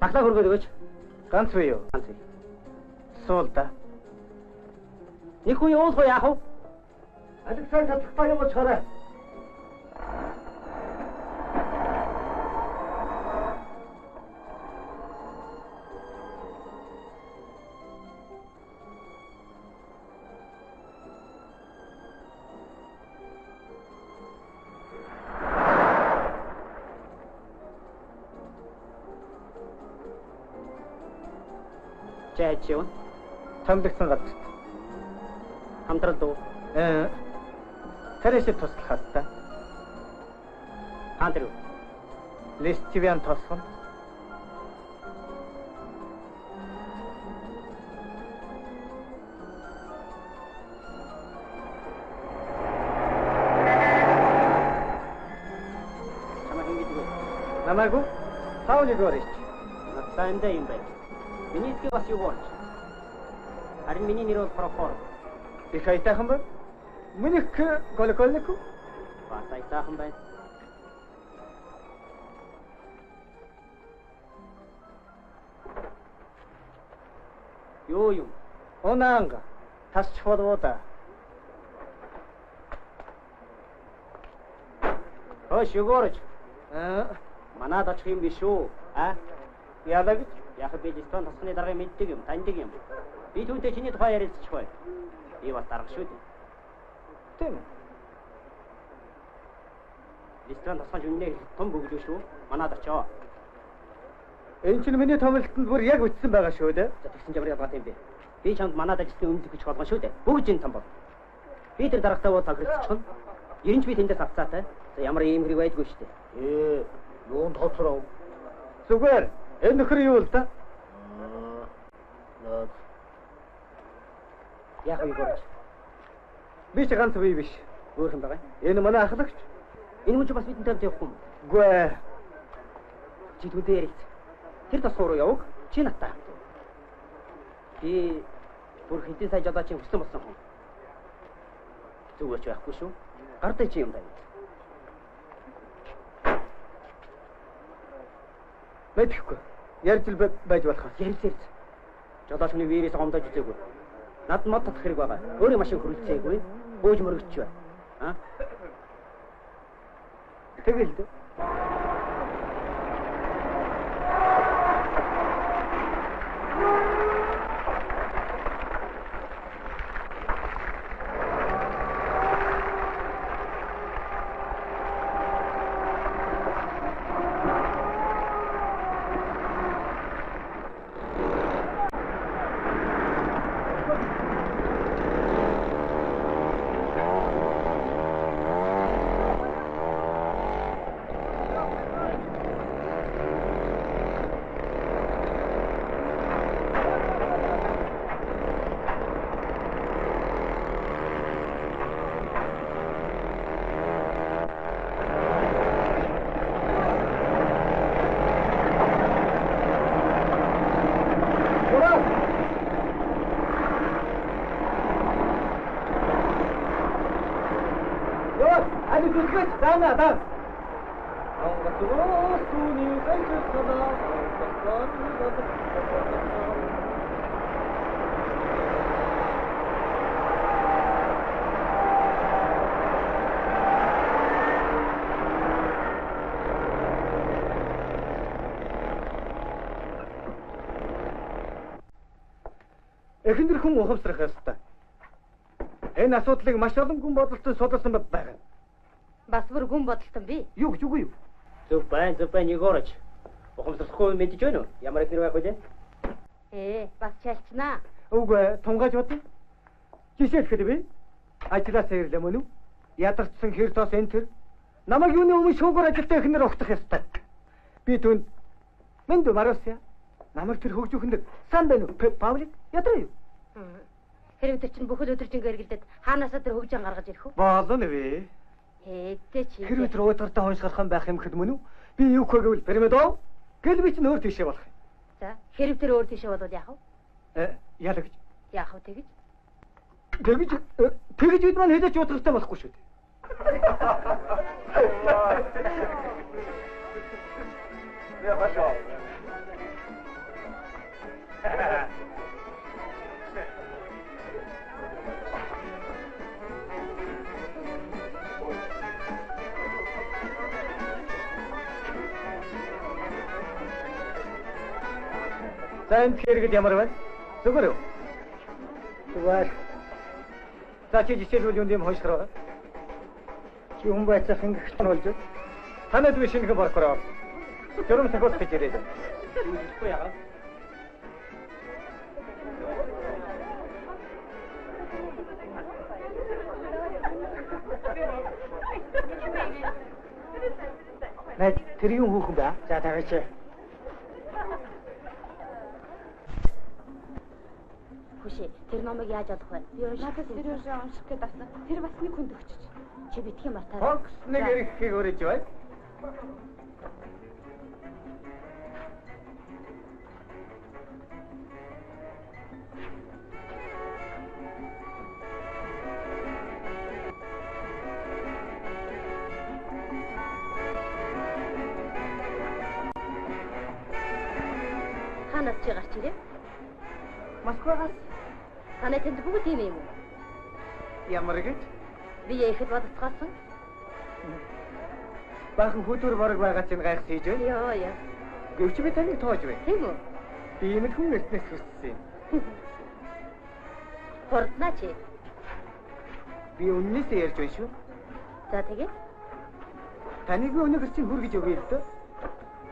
Баклаа хөргөөд өгөөч. Ганц үе юу? Ганц үе. Суул да. Нэг хүн явуулах уу яах вэ? Александр татлагтаа явуулчихаарай. Чи явна. Томилогдсон газарт. Хамтрал дуу. Царайшид туслах хастай. Хаан тэр. Листивян тосгон. Чамайг хэн гэдэг вэ? Намайг уу? Паул Егорич. Надтай эндээ юм байна. Миний эцэг бас юу болж? Харин миний нэр бол Прохор. Их аятайхан байна. Минийх Колокольников. Бас аятайхан байна. Юу юм? Унаанга. Тас чухалвуу да. Хөөш Егорыч. Манад очих юм биш үү? А? Яалаа гэж? Яг би Листван тосгоны даргаыг мэддэг юм, таньдаг юм. Би түүнтэй чиний тухай ярилцчих бай. Би бас дарга шүү дээ. Тийм үү? Листван тосгон үннээ том бөглөө шүү. Манад очоо. Энэ чинь миний томилолтонд бүр яг үтсэн байгаа шүү дээ. За тэгсэн ямар ялгаатай юм бэ? Би чамд манад ажилтны үнэлэх гэж болгон шүү дээ. Бүгд энэ том бол. Би тэр даргатай бол тохиролцчихно. Ерэн ч би тэндээс авцаатай. За ямар ийм хэрэг байдгүй шүү дээ. Юунд хоцров? Зүгээр. Энэ нөхөр юу л да? Яах вэ Егорыч? Би ч ганц бие биш. Өөр юм байгаа. Энэ манай ахлагч. Энэ хүн чи бас бидэнтэй хамт явахгүй юм. Үгүй ээ. Чи түүнтэй ярилц. Тэр тосгон руу яваг. Чи надтай хамт. Би бүр хэдэн сая жолооч юм хүссэн болсон хүн. Зүгээр ч байхгүй шүү. Гардаа чи юм даа. Мэдэхгүй. Ярьж л байж болох. Ярьц ярьц. Жолооч хүний вирус гомдож үзээгүй. Над мод татах хэрэг байгаа. Өөрийн машин хөрөлцөөгүй. Бууж мөрөгч бай. А? Тэгэл дээ. Эхнэр хүн ухамсарах ёстой. Энэ асуудлыг маш олон гүн бодолтой судалсан байгаа. Бас бүр гүн бодолтой би. Юу гэж үгүй юу? Зөв байна, зөв байна Егорыч. Ухамсарлахгүй мэдэж байна уу? Ямар эхнэр байх вэ? Бас чалчнаа. Үгүй, тунгааж бодъё. Жишээлхэд би ажлаасаа ирлээ мөн үү? Ядарчсан хэр тоос энэ тэр. Намайг юуны өмнө шүүгөр ажилтай эхнэр ухтах ёстой. Би түнд мэнд Маруся. Намайг тэр хөгжүүхэнд сан байна уу? Павлик ядраа юу? Хэрэг тэр чинь бүхэл өдөржингөө эргэлдээд хаанаасаа тэр хөгжин гаргаж ирэх үү? Болно вэ? Эдээ чи. Хэрвээ тэр уйдгартай хоншгархан байх юм гэхэд мөн үү? Би юу гэвэл Пермедо гэл би чинь өөр тийшээ болох юм. За, хэрэг тэр өөр тийшээ болвол яах вэ? Яалаа гэж. Яах вэ тэгэж? Тэгэж тэгэж бид маань хэдэж уйдгартай болохгүй шүү дээ. Я пошел. За энэ хэрэгэд ямар байна? Зүгээр үү? Зүгээр. За чи жишээлбэл юунд юм хойшроо байгаа? Чи хүн байцаах ингэх нь болж байна. Танад би шинэхэн прокурор. Журам сахиулах гэж ирээд. Юу яагаад? Найз тэр юм хүүхэн бэ? За тавиач. Хүшээ, тэр номыг яаж олох вэ? Би унших тэр өшөө унших гээд авсан. Тэр бас нэг хүнд өгчөж. Чи битгий мартаарай. Фокс нэг эрэхийг өрөөж бай. Хаанаас чи гарч ирэв? Москвагаас. Танай тэнд бүгд тийм юм уу? Ямар гэж? Би ихэд бодцгаасан. Баахан хөдөр борог байгаа чинь гайхс хийж байна. Йоо яа. Гэвч би таныг тоож байна. Тийм үү? Би юм хүн эртнээс хүссэн юм. Хурднаа чи. Би үннээсээ ярьж байна шүү. За тэгээд таныг би өнөөгөр чинь хүргэж өгье л дөө.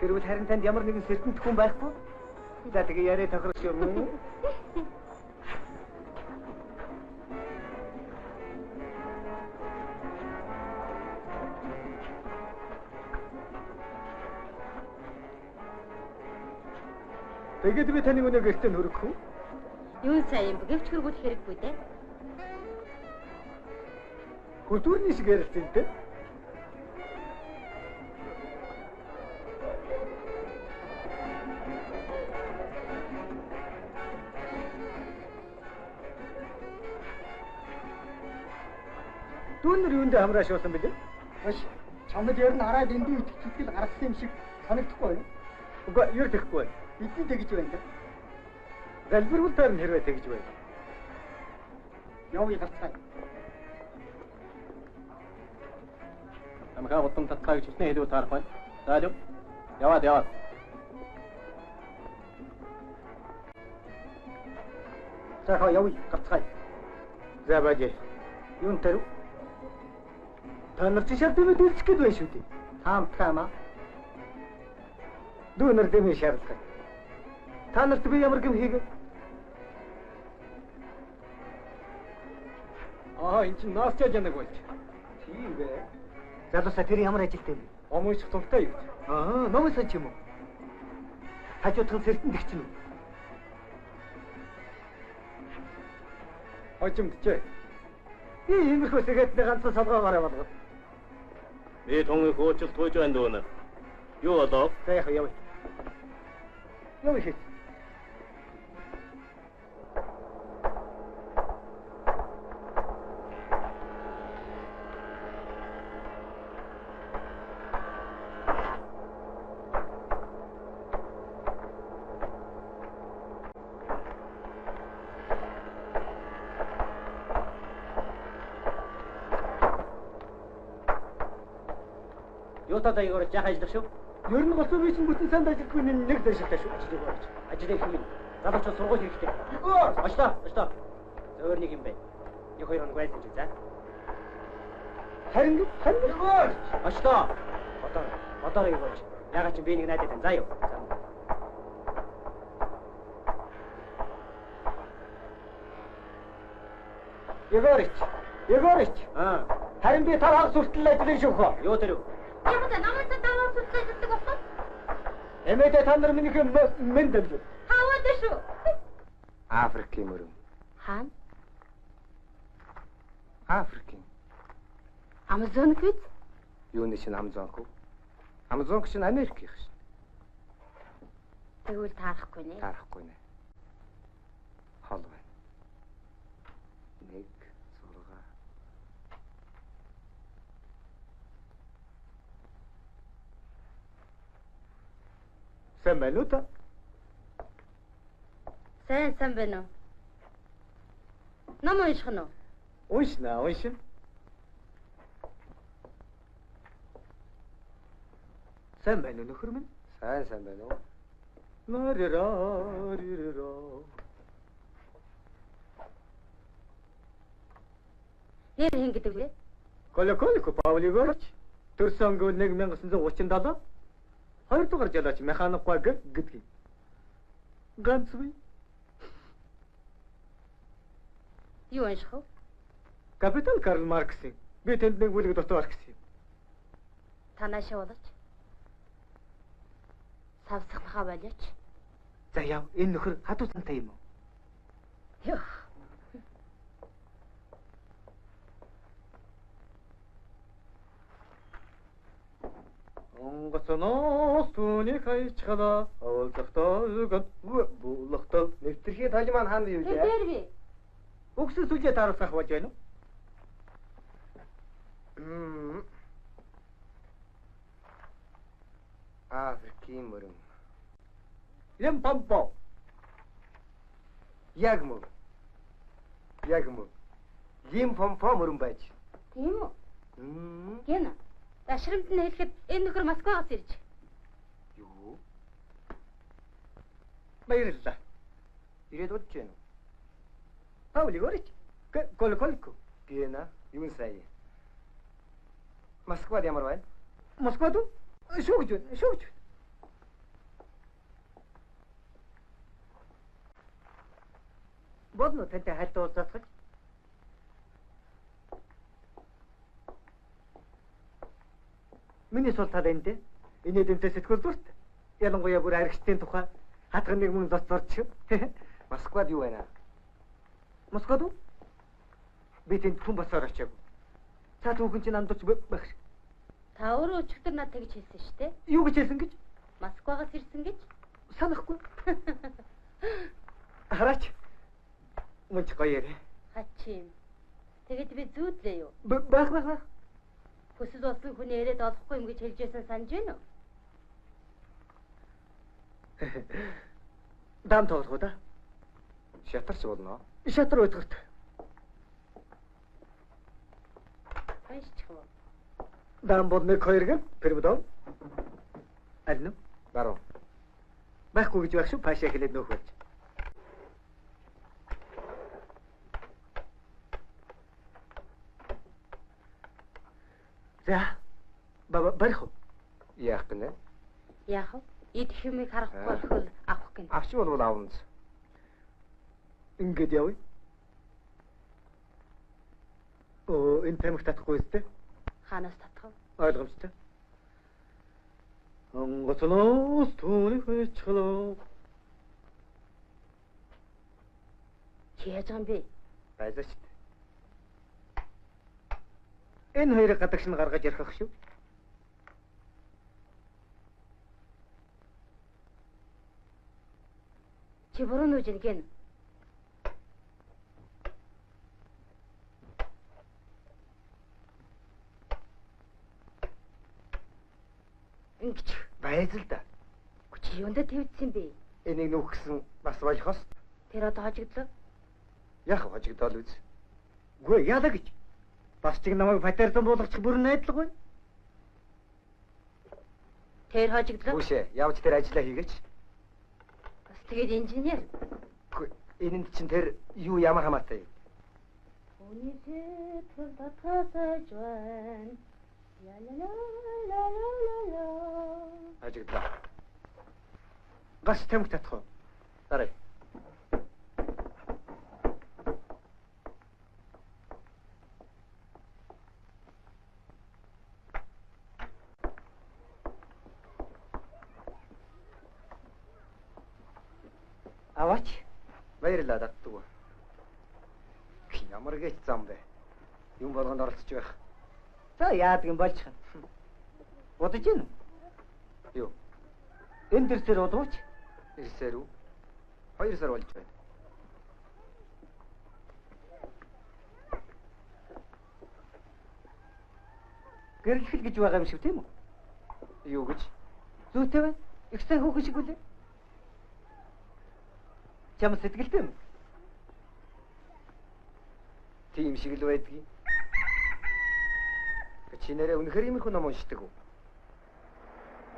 Тэрвэл харин танд ямар нэгэн сэртэнт хүн байхгүй. За тэгээ яриа тохирох юм уу? Тэгээд би таныг өнөө гэртээ нүрэх үү? Юун сайн юм бэ? Гэвч хөргүүл хэрэггүй дээ. Хөдүүрний шиг ярилцсан дээ. Дүүнер юунд хамраа шуусан бэлээ? Маш чамд ер нь араад эндүү итгэх зүтгэл гаргасан юм шиг санагдахгүй юу? Үгүй ер тэхгүй байна. Бидний тэгж байна да. Залбирвал таар нь хэрвээ тэгж байна. Явъя гарцгаая. Амгаа гутам татгаа гэж хүснэ хэлүү таарах байна. За л яваад яваад. За хаа явъя гарцгаая. За бажи. Юун тэр? Та нар чи шар дэмэд үлдэх гээд байна шүү дээ. Таамтгаамаа. Дүү нар дэмий шаардлага. Та нарт би ямар гэм хийгэв? Аа, эн чинь наасчаа жанаг болж. Тийм бэ. Залуусаа тэр ямар ажилтай юм бэ? Ом унших дуртай юу? Аа, ном сан ч юм уу? Хажуудхан сэртэн тэгч нь үү? Хожимдчээ. Би иймэрхүү сэгээтний ганцхан солгоогоор болгоо. Би тун их уучлалт гуйж байна дүүнер. Юу болов? За яах вэ? Явъя. Явъя хээ. Юутаа ягоор жаахан ажиллах шүү. Ер нь гоцоо би чинь бүтэн санд ажиллахгүй нэг зайшилтай шүү. Ажил өгөөч. Ажил их юм. Залуучууд сургууль хэрэгтэй. Очлоо, очлоо. Зөөр нэг юм бэ. Нэг хоёр хоног байсан чи за. Харин харин Очлоо. Одоо одоо ягооч. Ягаад чи би нэг найдаад байна. За юу. За. Егорич. Егорич. Аа. Харин би тав хагас хүртэл ажиллана шүү хөө. Юу тэр үү? Ямар намайг таваа хүртэл ажилладаг болсон? Эмээдээ та нар миний мен дэмжив. Хаваад шүү. Африкийн мөрөн. Хаана? Африкийн. Амазонк биз? Юуны чинь Амазонк үү? Амазонк чинь Америкийнх шин. Тэгвэл таарахгүй нэ. Таарахгүй нэ. Хол байна. 1 6 Сайн байна уу та? Сайн байна уу? Ном унших нь уу? Уншина, уншина. Сайн байна уу нөхөр минь? Сайн байна уу? Нарира. Нэр хэн гэдэг вэ? Колоколко Павел Егорович. Төрсөн өнгө 1937. 2 дугаар жалаач механик гэдэг. Ганц бий. Юу унших вэ? Капитал Карл Марксийн. Би тэнд нэг бүлэг дутуу орхисон юм. Танаашаа болооч. Савсахлахаа болооч. За яв, энэ нөхөр хатуу сантай юм уу? Ёх. Онгоцноос түүний хайчхала оволцохтой булахтал нэвтрхий тал маань хаана юу лээ? Тэр би. Үгсэн сүлжээ тааруулах болж байна уу? Африкийн мөрөн. Лимпопо. Яг мөн. Яг мөн. Лимпопо мөрөн байж. Тийм үү? Гэнэ. Дашрамт нь хэлэхэд энэ нөхөр Москвагаас ирж. Юу? Баярлалаа. Ирээд удаж байна уу? Павел Егорович. Колоколко. Гэнэ, юун сая. Москвад ямар байна? Москвад уу? Шүүгж байна, шүүгж байна. Болно тантай хальт уулзах. Миний сул тал энэ дээ. Инээдэмтэй сэтгүүл дүрт. Ялангуяа бүр аригчдын тухай хатган нэг мөн зоцорч. Москвад юу байна? Москвад уу? Би тэнд хүн босоор очиагүй. Цаа түүхэн чинь андууч байх. Та өөрөө өчигдөр надад тэгж хэлсэн шүү дээ. Юу гэж хэлсэн гэж? Москвагаас ирсэн гэж? Санахгүй. Хараач. Мөн ч гоё яриа. Хачин. Тэгэд би зүүдлээ юу? Байх байх байх. Хүсэл болсон хүний яриад олохгүй юм гэж хэлж байсан санаж байна уу? Дам тоглох уу да? Шатарч болно. Шатар уйдгарт. Уншчих уу? Дам бол 1 2 гэн пербдон. Аль нь? Баруун. Байхгүй гэж байх шүү. Пашаа хэлээд нөөх болж. За. Барих уу? Яах гэнэ? Яах вэ? Идэх юмыг харахгүй болхол авах гэнэ. Авч болвол авна. Ингээд явъя. Оо, энэ тамхи татахгүй үстэй. Хаанаас татах вэ? Ойлгомжтой. Онгоцноос түүний хүчхлөө. Чи яаж байгаа юм бэ? Байлаа шүү дээ. Энэ хоёрыг гадагш нь гаргаж ярих шүү. Чи буруу нүүж гин. Ингэж Байж л да. Чи юундаа твдсэн бэ? Энийг нүүх гэсэн бас болохоос. Тэр одоо хожигдлоо. Яг хожигдоол үз. Үгүй яалаа гэж. Бас чиг намайг патерн буулгачих бүрэн найдлага байна. Тэр хожигдлоо. Хүүшээ, явж тэр ажиллаа хийгээч. Бас тэгээд инженер. Үгүй, энэнд чинь тэр юу ямар хамаатай юм? Хүний сэтгэл татгасаж байна. Ла ла ла ла ла ла. Хожигдлоо. Гас тамхи татах уу? Дараа. Аваач. Баярлалаа татдаг. Ямар гэж зам бэ? Юм болгонд оролцож байх. За яадаг юм болж хань. Удаж гин үү? Юу? Энэ дэрсээр удууч? Ирсээр үү? 2 сар болж байна. Гэрлэх гэж байгаа юм шиг тийм үү? Юу гэж? Зүйтэй байна. Их сайн хүүхэн шиг үлээ. Чам сэтгэлтэй юм. Тийм шиг л байдгийг. Чи нэрээ үнэхээр иймэрхүү ном уншдаг уу?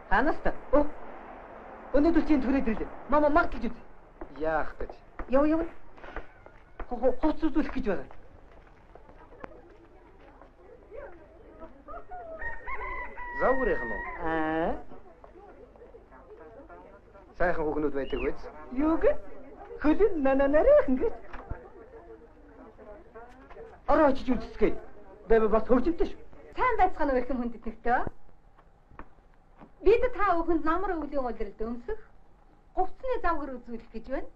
Танаас та. Оо. Өнөөдөр чинь түрээд ирлээ. Мама магталж үз. Яах гэж? Яв яв. Хувц үзүүлэх гэж байгаа. Завгүйрийнх нь уу? Аа. Сайхан хүүхнүүд байдаг биз? Юу гэ? Хөлн нананарайхан гэж. Ороо очиж үздэсгээ. Бэбэ бас хөгжимтэй шүү. Сайн байцгаана уу эрхэм хүндэт нөхдөө. Бид та бүхэнд намар өвлийн улиралд өмсөх хувцсны завгар үзүүлэх гэж байна.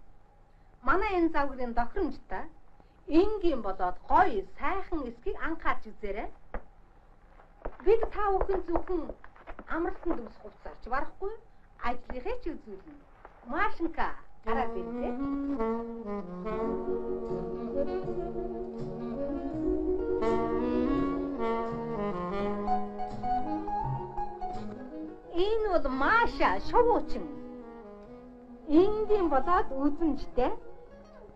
Манай энэ завгрын тохиромжтой энгийн болоод гоё сайхан эсхийг анхаарч үзээрэй. Бид та бүхэн зөвхөн амралтанд өмсөх хувцсаарч барахгүй ажлынхээ ч үзүүлнэ. Машинка гараад ирлээ. Энэ бол Маша шувуучин. Энгийн болоод үзэмжтэй.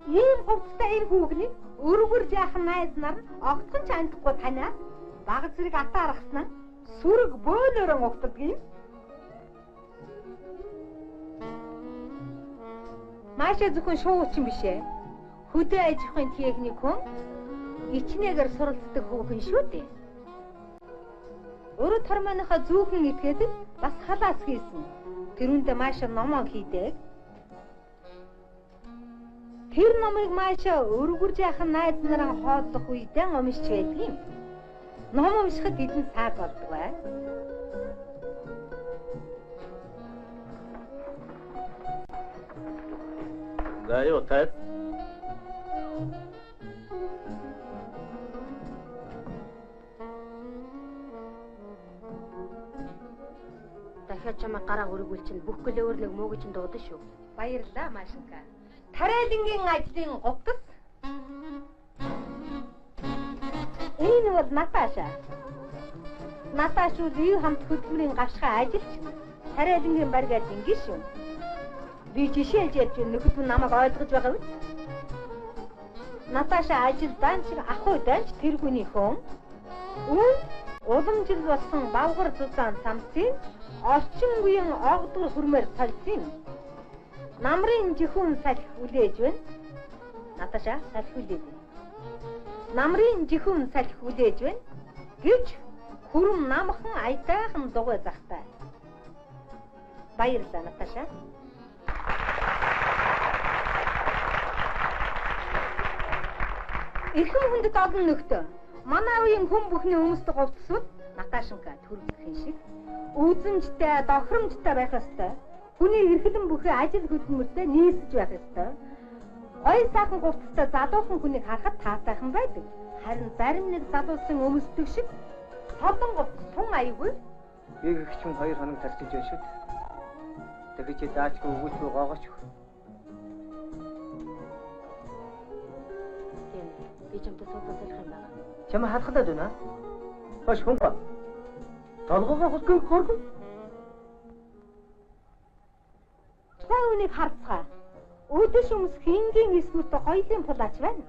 Ийм хувцастай энэ хүүхнийг өргөр жаахан найз нар огтхон ч андахгүй танаас баг зэрэг атаа аргаснаа сүрэг бөөлөрөн угтдаг юм. Маша зөвхөн шувуучин биш ээ. Хөдөө аж ахуйн техник хүн ичнээгээр суралцдаг хүүхэн шүү дээ. Уруу тормооныхоо зүүхэн этгээд бас халаас хийсэн. Тэрүүндээ Маша номоо хийдэг. Тэр номыг Маша өргөр жаахан найз нараа хооллох үедээ уншиж байдаг юм. Ном уншихад тэдэнд цаг олдог бай. За юу тайз? Дахиад чамайг гараа өргүүл чинь бүх гэлээ өөр нэг мууг чинь дуудана шүү. Баярлалаа Машинка. Тариалангийн ажлын говтас. Энэ бол Наташа. Наташа бол ив хамт хөдөлмөрийн гавшгай ажилч тариалангийн бариад ингэ шүү. Би жишээлж ярьж байна. Нөхөд нь намайг ойлгож байгаа биз? Наташа ажилдаа ч ах уйдаа ч тэр хүний хүн. Үүнд уламжил болсон бавгар зузаан самсын орчин үеийн огдгор хүрмээр солилцсон юм. Намрын жихүүн салхи хүлээж байна. Наташа салхи хүлээж байна. Намрын жихүүн салхи хүлээж байна гэж хүрм намхан аятайхан дугуй захтай. Баярлалаа Наташа. Эрхэм хүндэт олон нөхдөө. Манай үеийн хүн бүхний өмсдөг хувцсууд Наташинка төрөлх юм шиг үзэмжтэй, тохиромжтой байх ёстой. Хүний эрхлэн бүхий ажил хөдөлмөртэй нийлсэж байх ёстой. Гоё сайхан хувцастай залуухан хүнийг харахад таатайхан байдаг. Харин зарим нэг залуусын өмсдөг шиг толон хувцас тун аягүй. Би гэх чинь 2 хоног зарчиж байна шүү дээ. Тэгэхэд чи заачгүй өгүүлгүй гоогооч. Тийм. Би чамтай суудлаа солих юм байна. Чамаа хадгалаад байна. Хош хүнга. Толгоогоо хосгүй хоргүй. Та үнийг харцгаа. Өдөш өмсөх энгийн эсгүүтэй гоёлын пулаач байна.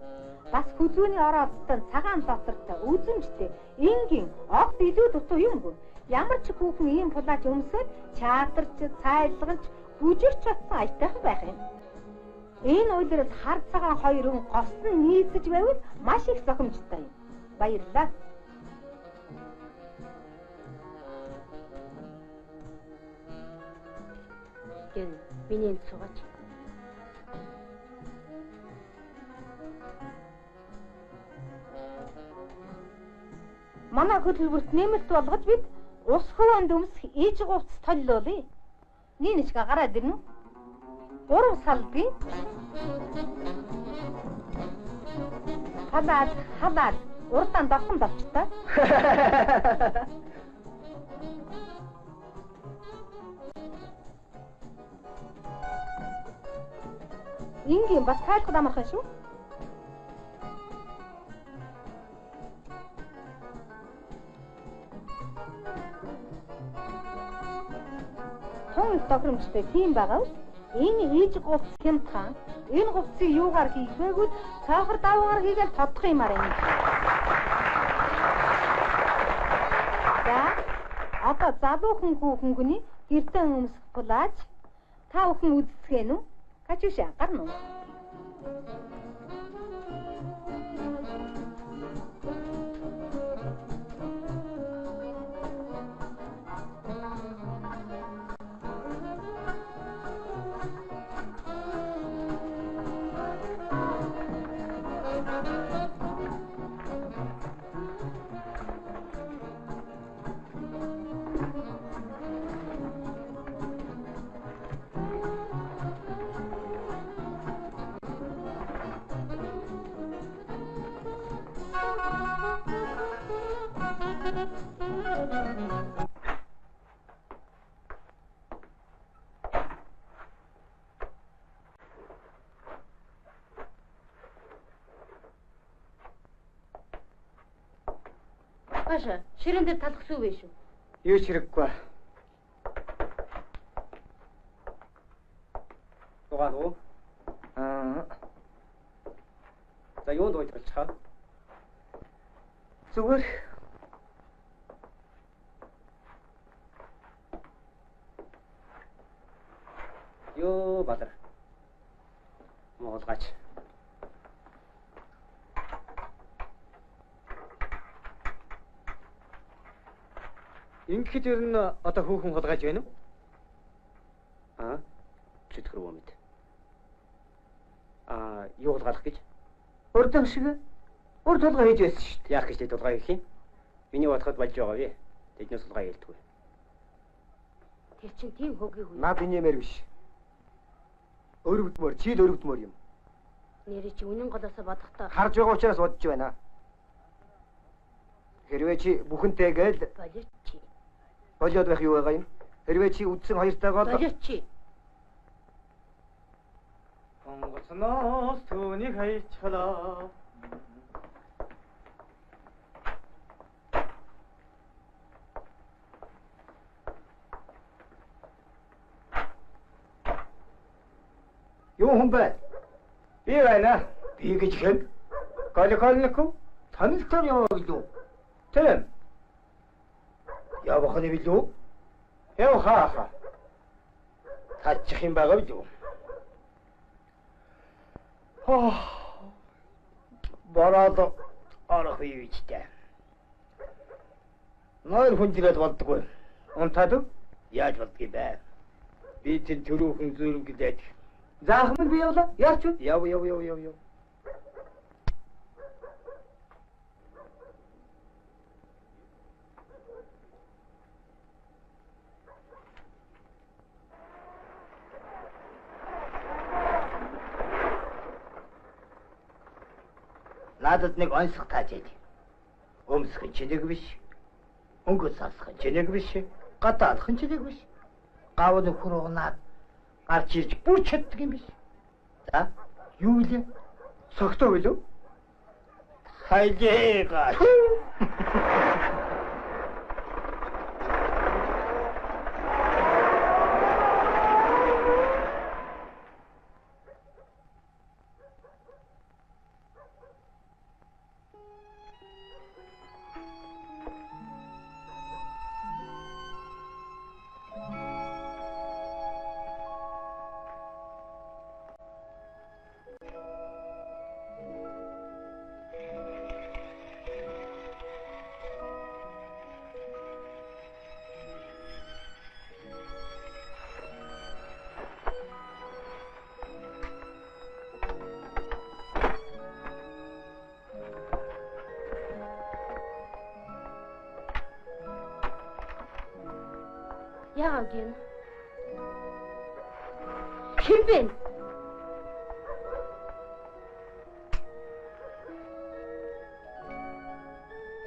Бас хүзүүний ороолттой цагаан дотортой үзэмжтэй энгийн огт илүү дутуу юмгүй. Ямар ч хүүхэн ийм пулаач өмсөд чадарч, цайлгаж, бүжирч чадсан аятайхан байх юм. Энэ улирал хар цагаан хоёр өн госон нийцэж байвал маш их зохимжтой юм. Баярлалаа. Гэн миний энд суугач. Манай хөтөлбөрт нэмэлт болгож бид ус хөвөнд өмсөх иж хувцас толлуулъя. Ниночка гараад ирнэ. 3 салбын халаад халаад урдаан давхан давчтай. Энгийн бас тайлхад амархан шүү. Тун их тохиромжтой тийм байгаа үст. Энэ иж говц хямдхан. Энэ говцыг юугаар хийх вэ гэвэл цоохор давуугаар хийгээл тодох юмар юм. За одоо залуухан хүүхэнгүний гэртээ өмсөх плаж та бүхэн үздэцгээнэ үү? Качуша гарна уу? Паша, ширээн дээр талах сүү вэ шүү. Юу ч хэрэггүй. Дугаар уу? Аа. За юунд ууж болчихоо? Зүгээр. Йоо Бадар. Моголгаач. Ингээд ер нь одоо хүүхэн хулгайж байна уу? Аа, чөтгөр боо мэд. Аа, юу хулгайлах гэж? Урд шиг урд хулгай хийж байсан шүү дээ. Яах гэж тэд хулгай хийх юм? Миний бодоход болж байгаа вэ? Тэднээс хулгай хийлдэггүй. Тэр чинь тийм хөгийн хүн. Наад инээмэр биш. Өрөвдмөр, чийл өрөвдмөр юм. Нэрээ чи үнэн голоосоо бодохдоо харж байгаа учраас бодож байна. Хэрвээ чи бүхэнтэйгээл болооч. Болоод байх юу байгаа юм? Хэрвээ чи үдсэн хоёртойгоо болооч. Онгоцноос түүнийг хайчхалаа. Юу хүн бэ? Би байна. Би гэж хэн? Голколников танилцаар яваа гэлүү? Тийм. Явах нь билүү? Явах хаа. Таачих юм байгаа билүү? Хоо. Бороод орох үедтэй. Нойр хүндрээд болдгоо. Унтаад уу? Яаж болдгийг бэ? Би тэр төрүүхэн зүрх гэлээд. Заах минь би явлаа. Яарч вэ? Яв яв яв яв яв. Надад нэг онцлог тааж яд. Өмсөх нь чэнэг биш. Өнгө сасах нь чэнэг биш. Гадаалах нь чэнэг биш. Гав нөхөр угнаад гарч ирж бүр чаддаг юм биш. За, юу вэ? Согтоо билүү? Хайлээ. Яагаад гин? Хэн бэ?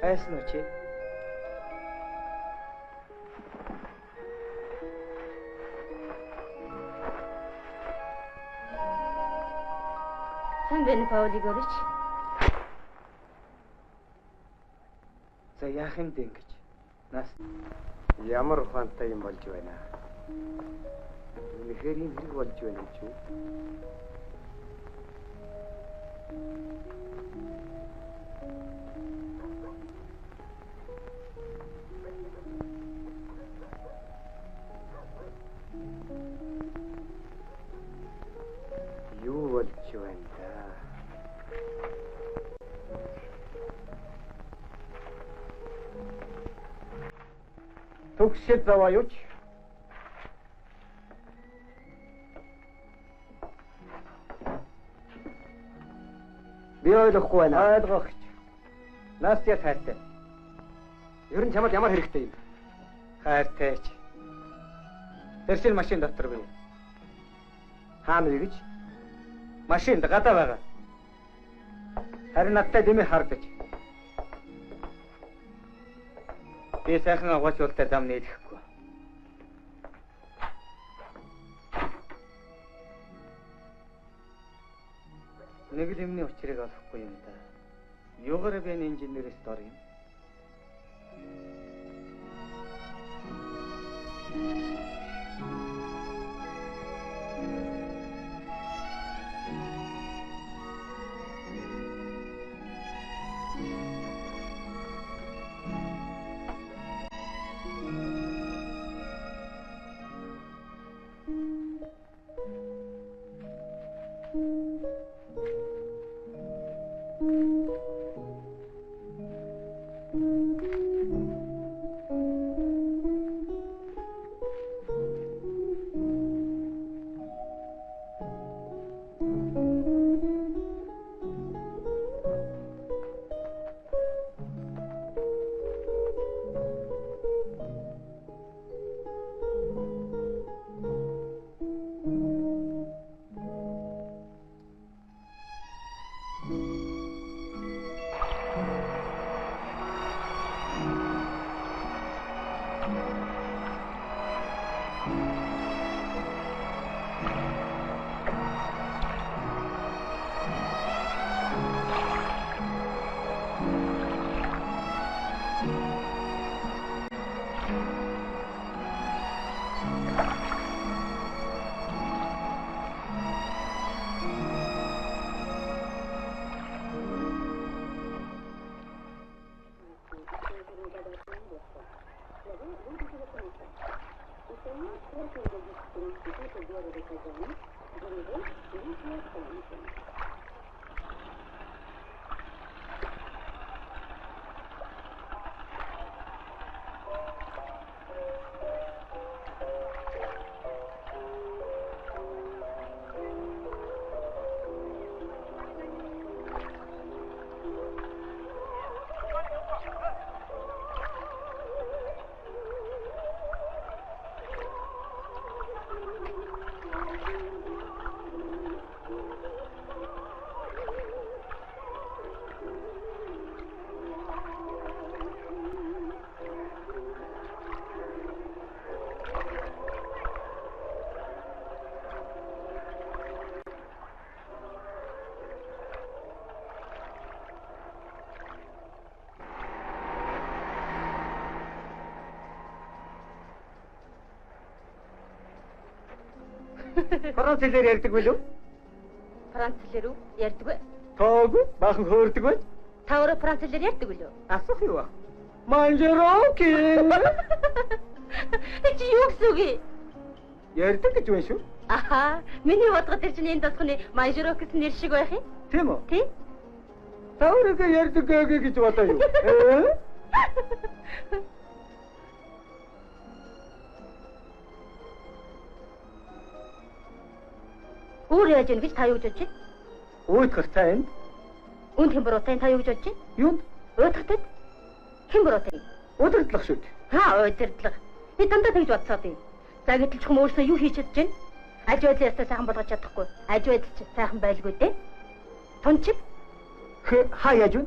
Айсан уу чи? Хэн бэ, Паул Егорович? За яах юм бэ ингэж? Нас Ямар ухаантай юм болж байна. Үнэхээр ийм хэрэг болж байна гэж юу? Юу болж байна да? Түгшээ заваа юуч? Би ойлгохгүй байна. Ойлгох гэж. Настя хайртай. Ер нь чамд ямар хэрэгтэй юм? Хайртай ч. Тэр шин машин дотор бий. Хаана вэ гэж? Машинд гадаа байгаа. Харин надтай дэмий хардаж. Би сайхан агуултай зам нийлэхгүй. Нэг л юмны учрыг олохгүй юм да. Юугаар би энэ инженерээс дор юм? Франц хэлээр ярьдаг билүү? Франц хэлээр үү? Ярьдаг вэ? Тоогүй, баахан хөөрдөг бай. Та өөрөө франц хэлээр ярьдаг билүү? Асуух юу вэ? Манжероки. Чи юу гэсэн үг юм? Ярьдаг гэж байна шүү. Аха, миний бодгоо тэр чинь энэ дасганы Манжерок гэсэн нэр шиг байх юм. Тийм үү? Тийм. Та өөрийгөө ярьдаг гэж бодоо юу? Өөр яаж яах гэж та юу гэж бодож байна? Уйтгар та энд. Үнд хэн буруутай та юу гэж бодож байна? Юунд? Уйтгартад хэн буруутай? Удирдлага шүү дээ. Ха, удирдлага. Би дандаа тэгж бодсоод юм. За гэтэл чухам өөрснөө юу хийж чадж байна? Аж байдлаа ястаа сайхан болгож чадахгүй. Аж байдал ч сайхан байлгүй дээ. Тунчиг. Хаа яаж вэ?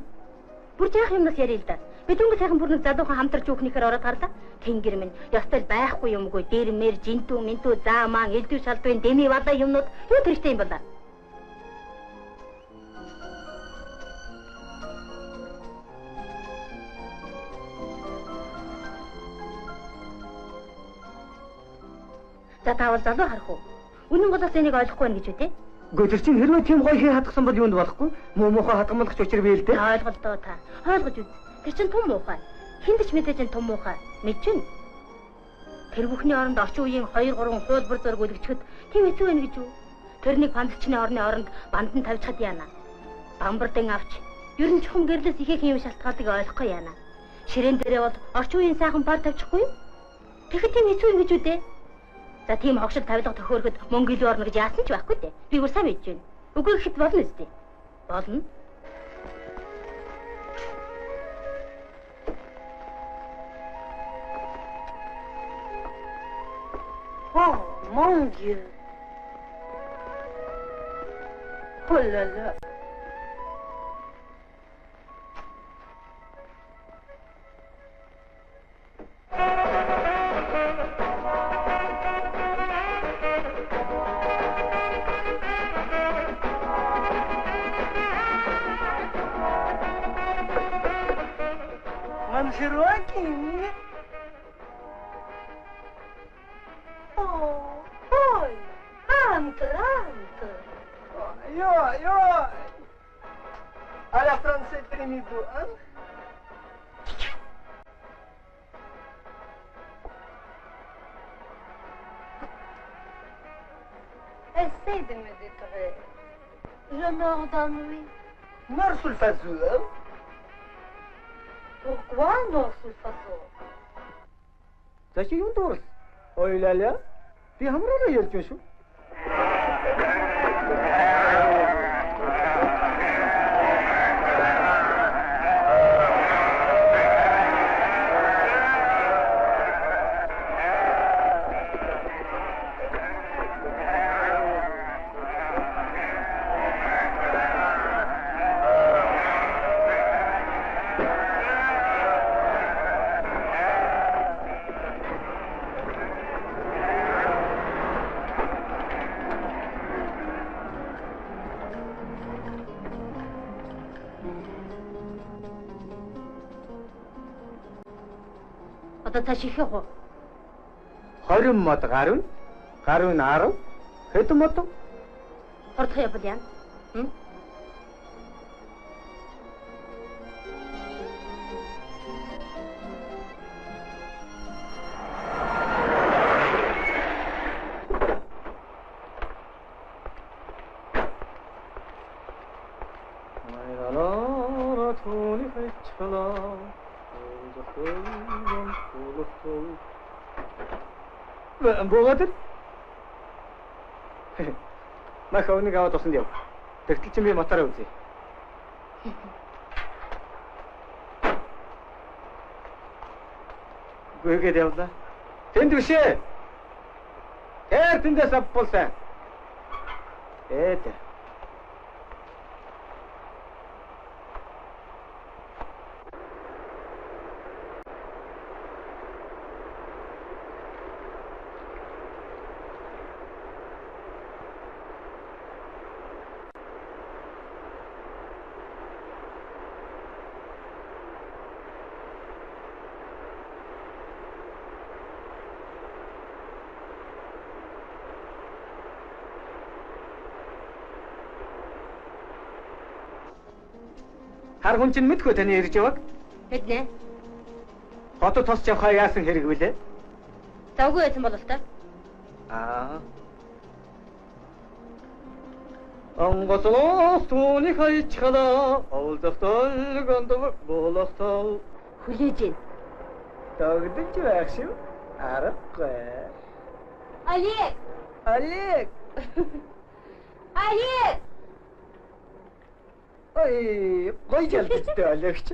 Бүр жаах юмнаас ярил л да. Би дөнгөж сайхан бүр нэг залуухан хамтарч өөхнийхээр ороод гарлаа. Тэнгэр минь ёстой л байхгүй юмгүй. Дээр мэр, жинтүү, мэнтүү, заа маан, элдв шалдвын дэми валаа юмнууд юу тэрхтэй юм болаа. За таавал залуу харах уу? Үнэн болоос энийг ойлгохгүй байна гэж үү те? Үгүй тэр чинь хэрвээ тийм гоё хий хатгсан бол юунд болохгүй? Муу муухай хатгамлагч учир бий л дээ. Ойлголтоо та. Ойлгож үз. Тэр чинь тум муухай. Хинд ч мэдээж энэ тум муухай. Мэдэж байна. Тэр бүхний оронд орчин үеийн 2 3 хуулбар зураг үлгэчихэд тийм хэцүү байна гэж үү? Тэрнийг пампчны орны оронд бандан тавьчихад яана. Бамбардан авч ер нь чухам гэрлээс ихээхэн юм шалтгаалдаг ойлгохгүй яана. Ширээн дээрээ бол орчин үеийн сайхан бар тавьчихгүй юу? Тэгэхэд тийм хэцүү юм гэж үү дээ? За тийм хогшил тавилга төхөөрөхөд мөнгө илүү орно гэж яасан ч байхгүй дээ. Би бүр сайн мэдэж байна. Үгүй гэхэд болно үстэй. Болно. Oh, mon Dieu. Oh là là. Monsieur Joaquin. Oh, Paul, entre, entre. Yo, à la française primitive, hein? Essaye de me détruire. Je meurs d'ennui. Meurs sous le faiseur. Pourquoi meurs sous le faiseur? За чи юунд дуурал? Ойлаа. Би хамраараа ярьж байна шүү. Одоо цааш их явах уу? 20 мод гаруй, гаруй нь 10, хэдэн мод? Хурдхан явбал яана? Хм? Буугаад ир. Мах өвнийг аваад усанд яв. Тэгтэл чинь би мотороо үзье. Гүйгээд явлаа. Тэнд биш ээ. Тэр тэндээс авбулсан. Ээ. Хар хүн чинь мэдгүй таны ирж яваг. Мэднэ. Хотод тосч явхаа яасан хэрэг вүлээ? За үгүй байсан болов та. Аа. Онгоцлоос түүний хайчхалаа, овлох толгонд болохтол. Хүлээж гин. Догдож байх шүү. Аргагүй. Олег! Олег! Олег! Ой, гоё жалгчтай Олегч.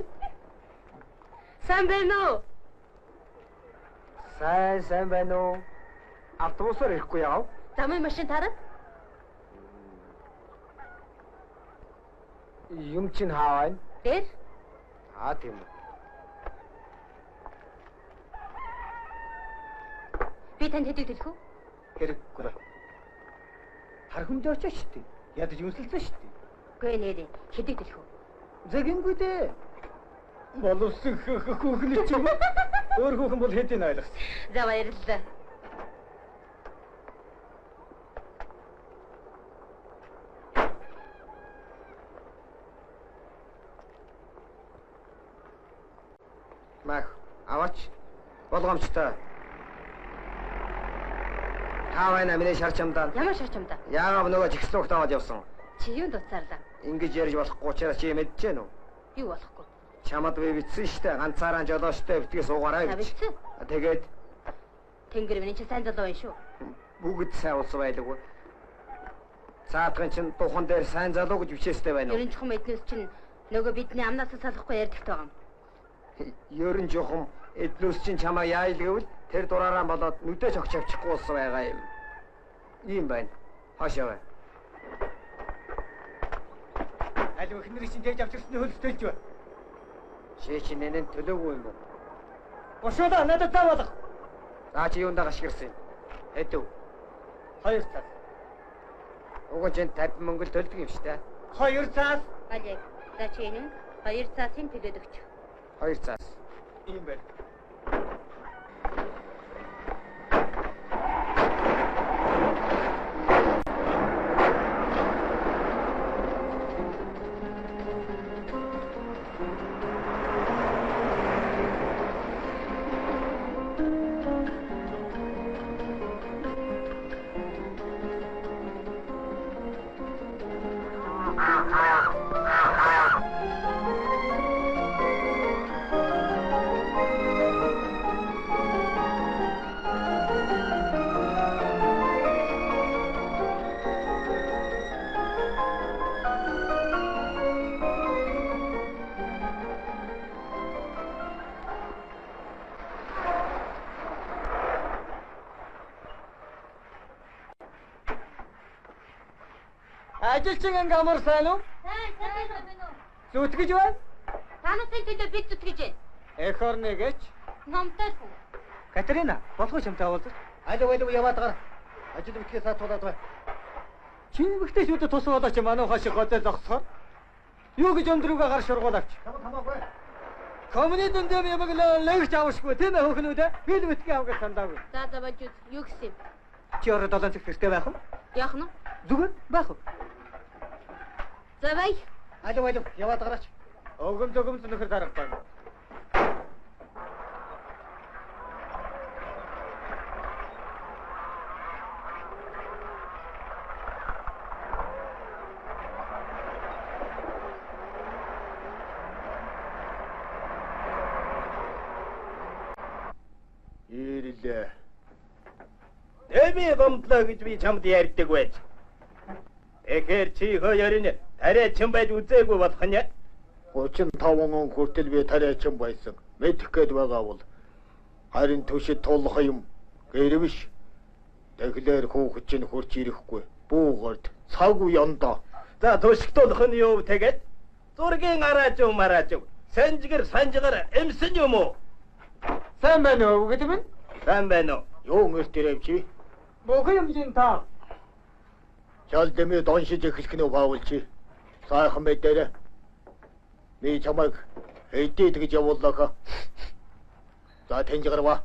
Сайн байна уу? Сайн байна уу? Автобусаар ирэхгүй яав? Замын машин таарад? Юм чинь хаа байна? Дээр. Аа тийм үү. Би танд хэдийг төлөх үү? Хэрэггүй. Хар хүмдээ очиж шүү дээ. Ядаж юмсалсан шүү дээ. Үгүй нэрээ хэдийг төлөх үү? Зэгэнгүй дээ. Боловсон хүүхэн ч юм. Өөр хүүхэн бол хэдийг ойлгосон. За баярлалаа. Мах, аваач. Болгоомжтой. Та байна миний шар чамдаа. Ямар шар чамдаа? Яагаад нөгөө жигслүүгт аваад явсан? Чи юунд уцаарлаа? Ингэж ярьж болохгүй учраас чи мэдэж гэнэ үү? Юу болохгүй? Чамд би бичсэн штэ. Ганцаараа жолоочтой битгий суугаарай гэж. Тэгээд Тэнгэр минь чи сайн залуу байна шүү. Бүгд сайн улс байлгүй. Цаадхан чинь духан дээр сайн залуу гэж бичээстэй байна уу? Ерөн чухам эднээс чинь нөгөө бидний амнаас салахгүй ярьдагт байгаа юм. Ерөн чухам эднээс чинь чамаа яа илгэвэл тэр дураараа болоод нүдэ чогч авчихгүй болсон байгаа юм. Ийм байна. Хаашаа вэ? Аль өхнөр чинь тэгж авчирсны хөлс төлж бай. Чи чинь нэнэн төлөөгүй юм уу? Бошоодаа надад зав алга. За чи юундаа гашгирсан юм? Хэдв? 2 цаас. Уг чинь 50 мөнгө л төлдөг юм шүү дээ. 2 цаас. Олег, за чи энэ 2 цаасын төлөөд өгч. 2 цаас. Ийм байна. Ажилчин анги амар сайн уу? Сайн, сайн байна уу? Зүтгэж байна? Танаас төлөө бид зүтгэж байна. Эх орныгэч. Номтой хүн. Катерина, болох уу чамтай уулзах? Алив алив яваад гар. Ажил битгий саатуулаад бай. Чин бихтэй шүдэ тус болооч мануухай шиг гоцоо зогсохоор. Юу гэж өндрүүгээ гар шургуулаач. Хамаагүй. Коммунизм дэм ямаг лэгч авшгүй тийм ээ хөөхнүүд. Би л битгий авах гэж сандаагүй. За за болж үз. Юу гэсэн юм? Чи орой 7 цаг гэртээ байх уу? Яах нь? Зүгээр байх уу? За бай. Алив алив яваад гараач. Өгөмж өгөмж нөхөр дарга байна. Ирлээ. Дэми гомдлоо гэж би чамд ярьдаг байж. Тэгэхээр чи хоёрын тариачин байж үзээгүй болох нь. 35 он хүртэл би тариачин байсан. Мэдэх гээд байгаа бол харин түшид тулах юм гэр биш. Тэгэхээр хүүхэд чинь хурч ирэхгүй. Бүүгэрд цаг үе ондоо. За түшигтулах нь юу тэгээд зургийн араажив мараажив. Санжгэр санжгар эмсэн юм уу? Сайн байна уу гэдэг минь? Сайн байна уу? Юу өнгөрт ирэв чи? Бүхэн юм чинь та. Чал дэмий доншиж эхлэх нь Паул чи. Сайхан мэдээрэй. Би чамайг хэдийд гэж явууллаа. За тэнж гарва.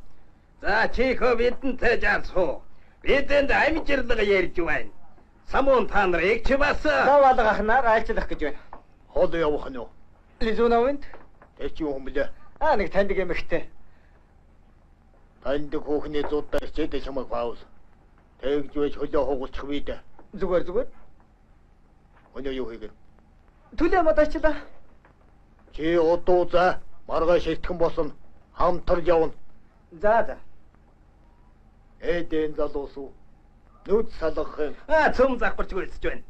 За чи хөө бидэнтэй жаарсуу. Бидэнд амжирлага ярьж байна. Самуун та нарыг чи бас Зав алга ахнаар айлчлах гэж байна. Хол явах нь уу? Лизунавэнд Тэр чи юм блэ? Аа нэг таньдаг эмэгтэй. Таньдаг хүүхний зуудаар хичээдэ чамайг Паул. Тэгж байж хөлөө хугалчих би дээ. Зүгээр зүгээр. Өнөө юу хийгэр? Түлээ модочлаа. Чи удуу за маргааш эртхэн болсон хамтар явна. За за. Эдэн залуус уу? Нүд салгах юм. Аа цөм завхарч гүйцэж байна.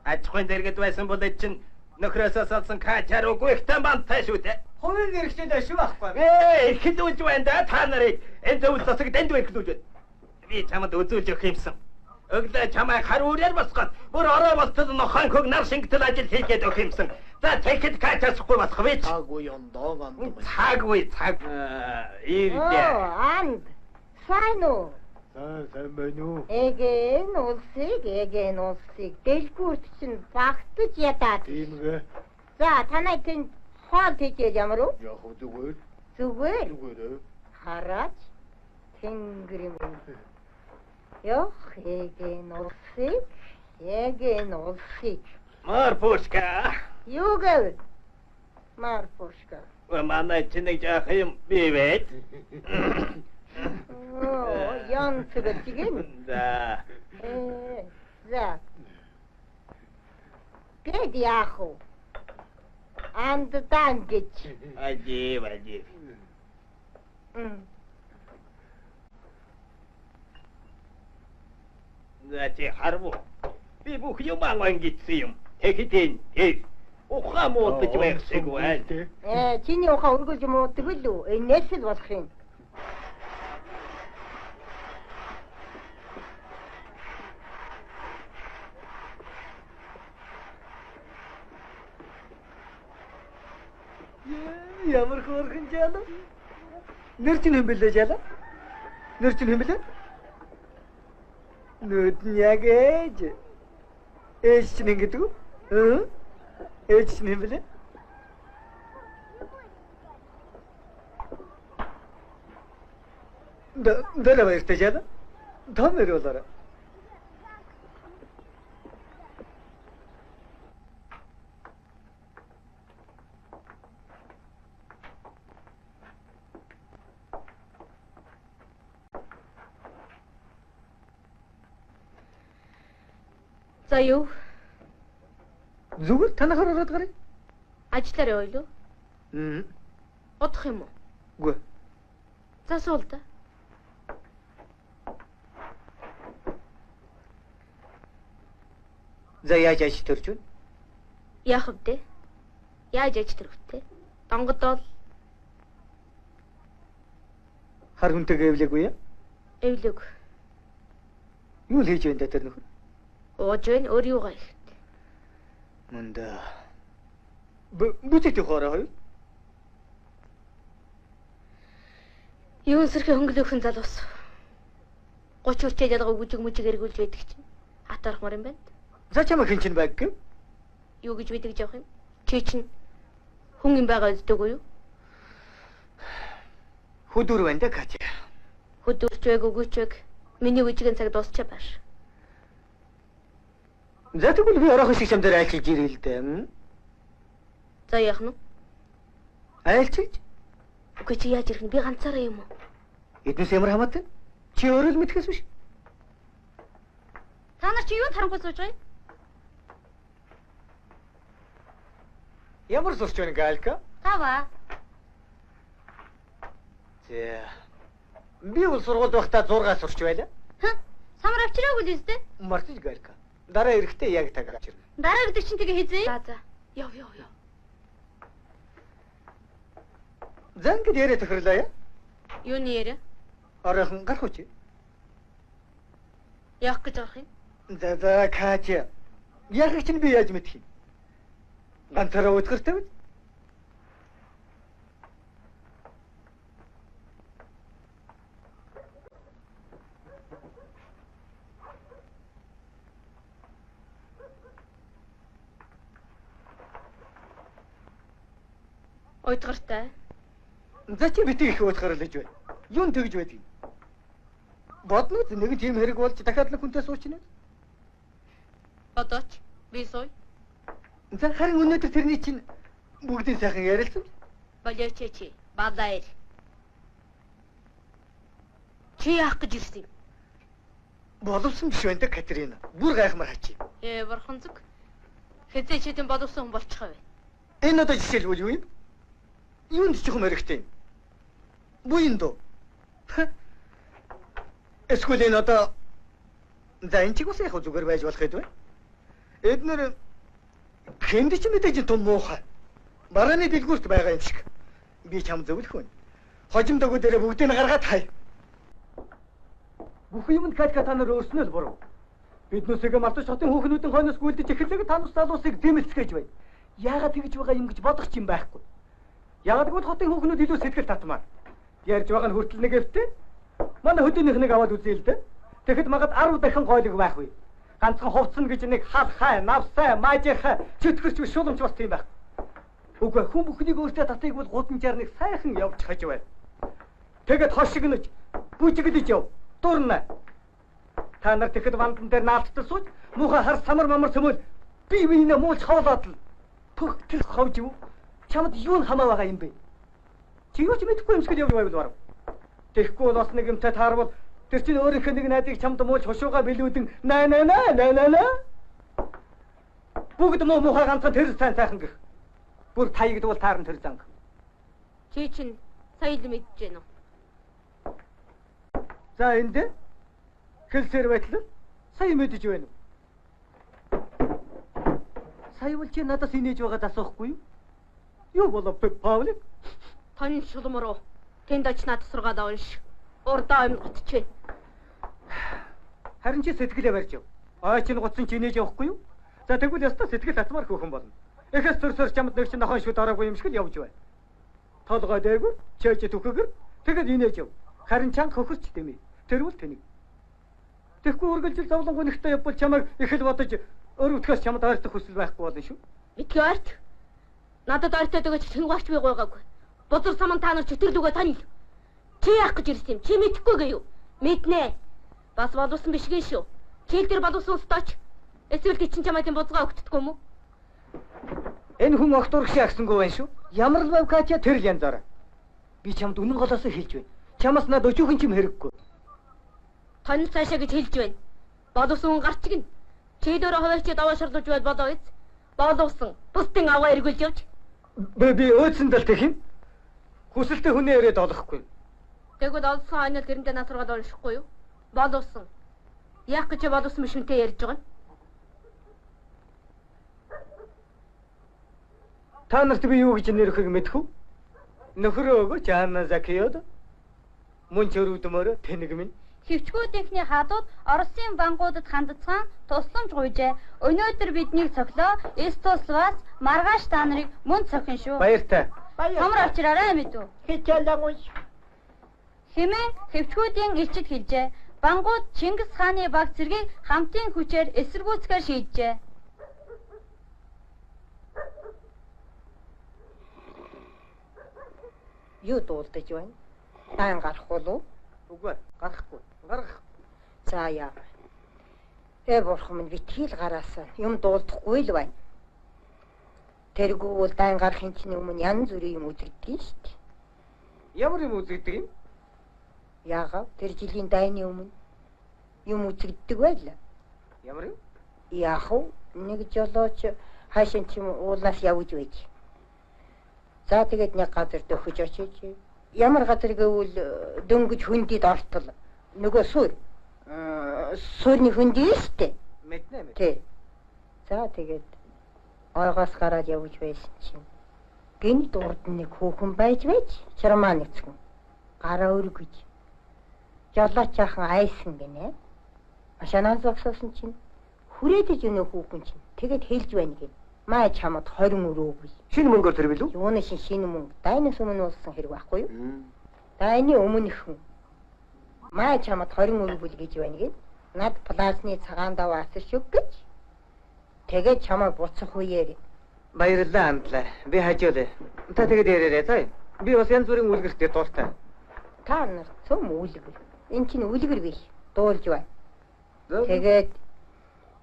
Аж ахуйн дэргэд байсан бол эд чинь нөхрөөсөө салсан качаар үгүй ихтэн бантай шүү дээ. Хувийн эрхчлээ шүү байхгүй. Эрхлүүлж байна да та нарыг. Энэ зөв засаг дэнд эрхлүүлж байна. Би чамд үзүүлж өгөх юмсан. Өглөө чамайг хар үрээр босгоод бүр орой болтол нохойн хөг нар шингэтэл ажил хийгээд өгөх юмсан. За тэгэхэд качаасахгүй болох вэ? Цаггүй ондоо анд. Цаггүй цаг. Ирлээ. Анд. Сайн уу? За сайн байна уу? Эгэн улсыг, эгэн улсыг дэлгүүрт чинь багтаж ядаад. Тиймгээ. За танай тэнд хоол хийгээд ямар уу? Яг зүгээр. Зүгээр. Зүгээр. Хараач тэнгэр юм. Ёх, эгэн улсыг, эгэн улсыг. Марпушка. Юу гэв? Марпушка. Манай чи нэг жаах юм бий байд. Оо, ян цэгэлжигэн. За. За. Гэд яах вэ? Анд дан гэж. Ажив, ажив. За чи харав. Би бүх юм ангицсан юм. Тэгэхэд тэр ухаан муудаж байх шиг байна. Чиний ухаан өргөж муудаг л үү? Энэс л болох юм. Ямар хөөрхөн жаалаа. Нэр чинь хэн бэлээ жаалаа? Нэр чинь хэн бэлээ? Нүд нь яг ээж. Ээж чинь хэн гэдэг үү? Ээж чинь хэн бэлээ? Дөрөв баяртай жаалаа. Том нэр болоорой. За юу? Зүгээр танахаар ороод гаръя. Ажиллаар явъя л үү? Удах юм уу? Үгүй. За суул да. За яаж аж төрж вэ? Яах вэ? Яаж аж төрөх вэ? Донгодол. Хар хүнтэйгээ эвлээгүй яа? Эвлээгүй. Юу л хийж байна да тэр нөхөр? Ууж байна, өөр юугаа их. Мөнда. Бүтэт хороо хоёр. Юун сэрхий хөнгөлөөхөн залуус. 30 хүрчээд ялгаа үжиг мүжиг эргүүлж байдаг чинь. Хатаархмаар юм байна. За чамаа хэн чинь байг гэв? Юу гэж мэдэж явах юм? Чи чинь хүн юм байгаа үздэггүй юу? Хөдүр байна да Катя. Хөдүрч байг үгүй ч байг. Миний үжигэн цаг дуусчаа бааш. За тэгвэл би оройхон шиг чам дээр айлчилж ирээ л дээ. За яах нь? Айлчилж? Үгүй чи яаж ирэх нь? Би ганцаараа юм уу? Эднээс ямар хамаатай? Чи өөрөө л мэдхээс биш. Та нар чи юунд харанхуй сууж байгаа юм? Ямар сурч байна Галка? Тава. За. Би бол сургуульд байхдаа 6 сурч байлаа. Хэ? Самар авчираагүй л үстэй. Мартаж Галка. Дараа эрэхтэй яг таг авчирна. Дараа гэдэг чинь тэгээ хизээ. За за. Яв яв яв. За ингээд яриа тохирлоо яа. Юуны яриа? Оройхон гарах уу чи? Яах гэж гарах юм? За за Катя. Яахыг чинь би яаж мэдэх юм? Ганцаараа уйдгартай биз? Уйдгартай. За чи битгий их уйдгарал гэж байна. Юун тэгж байдаг юм? Бодно үз нэг тийм хэрэг болж дахиад нэг хүнтэй суучна. Бодооч би сууя. За харин өнөөдөр тэрний чинь бүгдийн сайхан ярилцсан. Болооч чи балаа ир. Чи яах гэж ирсэн юм? Боловсон биш байна да Катерина. Бүр гайхмаар хачи. Бурхан зүг. Хэзээ чи тийм боловсон хүн болчих вэ? Энэ одоо жишээлбэл юу юм? Юунд ч юм хэрэгтэй юм? Буян дөө. Эсвэл энэ одоо за энэ чиг бас яг зүгээр байж болох юм байна. Эднэр хэнд ч мэдээж том муухай. Барааны дэлгүүрт байгаа юм шиг. Би чам зөвлөх вэ. Хожим дөгөө дээрээ бүгдийг нь гаргаад хай. Бүх юмд Катка та нар өөрснөө л буруу. Биднээсээ мартаж хотын хүүхнүүдийн хойноос гүйлдэж эхэллээ та нар залуусыг зэмлэцгээж байна. Яагаад тэгж байгаа юм гэж бодох юм байхгүй. Яагаад гэвэл хотын хүүхнүүд илүү сэтгэл татмаар. Ярьж байгаа нь хүртэл нэг эвтэй. Манай хөдөөнийх нэг аваад үзье л дээ. Тэгэхэд магад 10 дахин гойлог байх үе. Ганцхан хувцсна гэж нэг хал хай, навсай, маажихай, чөтгөрч биш шулумч бас тийм байх. Үгүй хүн бүхнийг өөртөө татыг бол гудамжаар нэг сайхан явж хаж байна. Тэгэд хошигнож, бүжиглэж яв. Дурна. Та нар тэгэхэд вандан дээр наалттай сууж, муухай хар самар мамар цөмөл бие биенээ муулж хоолоод л пөх тэр ховж юу? Чамд юу нь хамаа байгаа юм бэ? Чи юу ч мэдэхгүй юм шиг л явж байвал барав. Тэгэхгүй бол бас нэг юмтай таарвал тэр чинь өөрийнх нь нэг найзыг чамд муулж хошууга билүүдэн на на на на на на. Бүгд муу муухай ганцхан тэр сайн сайхан гэх. Бүр таягдвал таарна тэр занг. Чи чинь сая л мэдэж гэнэ үү? За энд хэлсээр байтал сая мэдэж байна уу? Сая бол чи надаас инээж байгаад асуухгүй юу? Юу болов Павлик? Тань шулам руу тэнд очиж надад сургаад унш. Урдаа юм готч. Харин чи сэтгэлээ барьж яв. Ой чинь гутсан чи инээж явахгүй юу? За тэгвэл ёстой сэтгэл татмаар хөөхөн болно. Эхээс төрсөр чамд нэг чинь нохойн шүд ороогүй юм шиг л явж бай. Толгой дээгүр, чөөж түхэгэр тэгэд инээж яв. Харин чанга хөхөрч дэмий. Тэрвэл тэнэг. Тэгэхгүй үргэлжил зовлон гүнхтэй явбал чамайг их л бодож өрөвдөхөөс чамд ойртох хүсэл байхгүй болно шүү. Битгий ойрт. Надад ойртоод өгөөч тэнгуйч би гуйгаагүй. Бузар саман та нар чөтөрлөгөө танил. Чи яах гэж ирсэн юм? Чи мэдэхгүй гээ юу? Мэднэ. Бас боловсон биш гин шүү. Чийл дээр боловсон өстөөч. Эсвэл тий чин чамайг тийм бузгаа өгтдөггүй юм уу? Энэ хүн огт урагшаа агсангүй байна шүү. Ямар л байв Катя тэр л янзаараа. Би чамд үнэн голоос хэлж байна. Чамаас над өчүүхэн чим хэрэггүй. Тонь цаашаа гэж хэлж байна. Боловсон хүн гарч гин. Чи дөөрөө хуваарчид даваа шарлуулж байд болоо биз? Боловсон. Бусдын аваа эргүүлж явж. Би өөцөндөл тех юм. Хүсэлтэй хүнээ ирээд олохгүй. Тэгвэл олсон хойнол тэрнтэй нас сургаад уншихгүй юу? Боловсон. Яах гэж боловсон биш үнтэй ярьж байгаа юм? Та нарт би юу гэж нэрхийг мэдэх үү? Нөхрөө өгөөч Анна Закиод. Мөн чөрөвдмөр тэнэг минь. Хөвчгүүдийнхний халууд Оросын бангуудад хандцгаан тусламж гуйжээ. Өнөөдөр биднийг цохлоо. Эс туславаас маргааш та нарыг мөн цохин шүү. Баяртай. Томор авчираарай мэдв. Хичээлэн унш. Хэмээн хөвчгүүдийн элчид хэлжээ. Бангууд Чингис хааны баг зэргийг хамтын хүчээр эсэргүүцгээр шийджээ. Юу дуулдаж байна? Даан гарах болов? Үгүй гарахгүй. Гаргах. За яа. Э бурхан минь битгий л гараасаа юм дуулдахгүй л байна. Тэргүй бол даан гарахын чинь өмнө янз бүрийн юм үзэгддэг шүү дээ. Ямар юм үзэгддэг юм? Яагаад тэр жилийн дайны өмнө юм үзэгддэг байлаа. Ямар юм? Яах вэ? Нэг жолооч хаашаа ч юм уулнаас явж байж. За тэгээд нэг газар дөхөж очиж. Ямар газар гэвэл дөнгөж хөндөд ортол нөгөө суурь. Суурьны хөндөд шүү дээ. Мэднэ мэд. Тий. За тэгээд ойгоос гараад явж байсан чинь гинт урд нэг хүүхэн байж байж чармаа нэгцхэн гараа өргөж жолооч аахан айсан гинэ. Машинаа зогсоосон чинь хүрээдэж өнөө хүүхэн чинь тэгээд хэлж байна гин. Маа чамд 20 өрөөгүй. Шинэ мөнгөөр тэр билүү? Юуны шин шинэ мөнгө. Дайнаас өмнө болсон хэрэг байхгүй юу? Дайны өмнөхөн. Маа чамд 20 өрөөгөл гэж байна гин. Над плазны цагаан даваа асар шүг гэж. Тэгээд чамайг буцах үеэр. Баярлалаа амтлаа. Би хажуулъя. Та тэгээд яриарай заа. Би бас янз бүрийн үлгэртэй дуртай. Та нар цөм үлгэр. Энэ чинь үлгэр биш. Дуулж байна. Тэгээд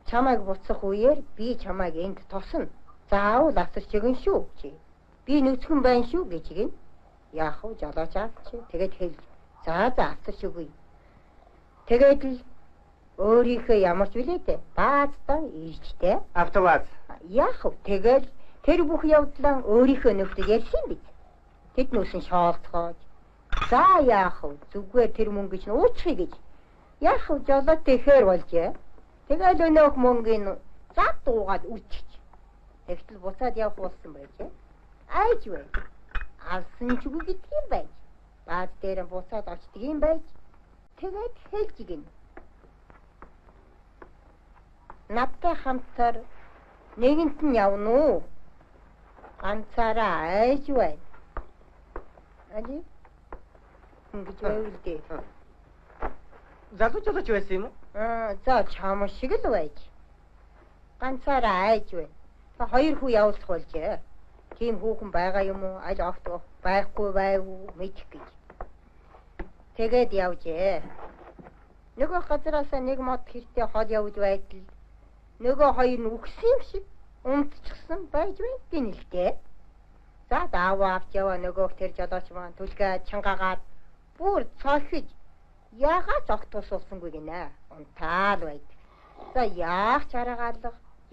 чамайг буцах үеэр би чамайг энд тосно. Заавал асар чигэн шүү чи. Би нүцгэн байна шүү гэж гин. Яах вэ? Жолооч авч. Тэгээд хэл. За за асар шиггүй. Тэгээд л өөрийнхөө ямар ч билээ дээ. Баазтан иржтэй. Автобаз. Яах вэ? Тэгээд тэр бүх явдлаа өөрийнхөө нөхдөд ярьсан биз. Тэд нүсэн шоолцоож. За яах вэ? Зүгээр тэр мөнгө чинь уучихъя гэж. Яах вэ? Жолооч тэхээр болжээ. Тэгэл өнөөх мөнгийг зад дуугаад үрчиж. Тэгтэл буцаад явах болсон байжээ. Айж бай. Алсан ч үгүй гэдэг юм байж. Бааз дээр буцаад очдөг юм байж. Тэгээд хэлж гин. Надтай хамтар нэгэнт нь явна уу? Ганцаараа айж бай. Али? Ингэж байвал дээ. Залуу жолооч байсан юм уу? За чам шиг л байж. Ганцаараа айж бай. Та хоёр хүү явуулах болжээ. Тийм хүүхэн байгаа юм уу? Аль огт байхгүй байв уу? Мэдэх гэж. Тэгээд явжээ. Нөгөө газараасаа нэг мод хэртэ хол явж байтал нөгөө хоёр нь үхсэн юм шиг унтчихсан байж бай гинэлтэй. За даавуу авч яваа нөгөөх тэр жолооч маань түлгээ чангаагаад бүр цохиж яагаад огт тусуулсангүй гинэ. Унтаал байдаг. За яах ч арга алга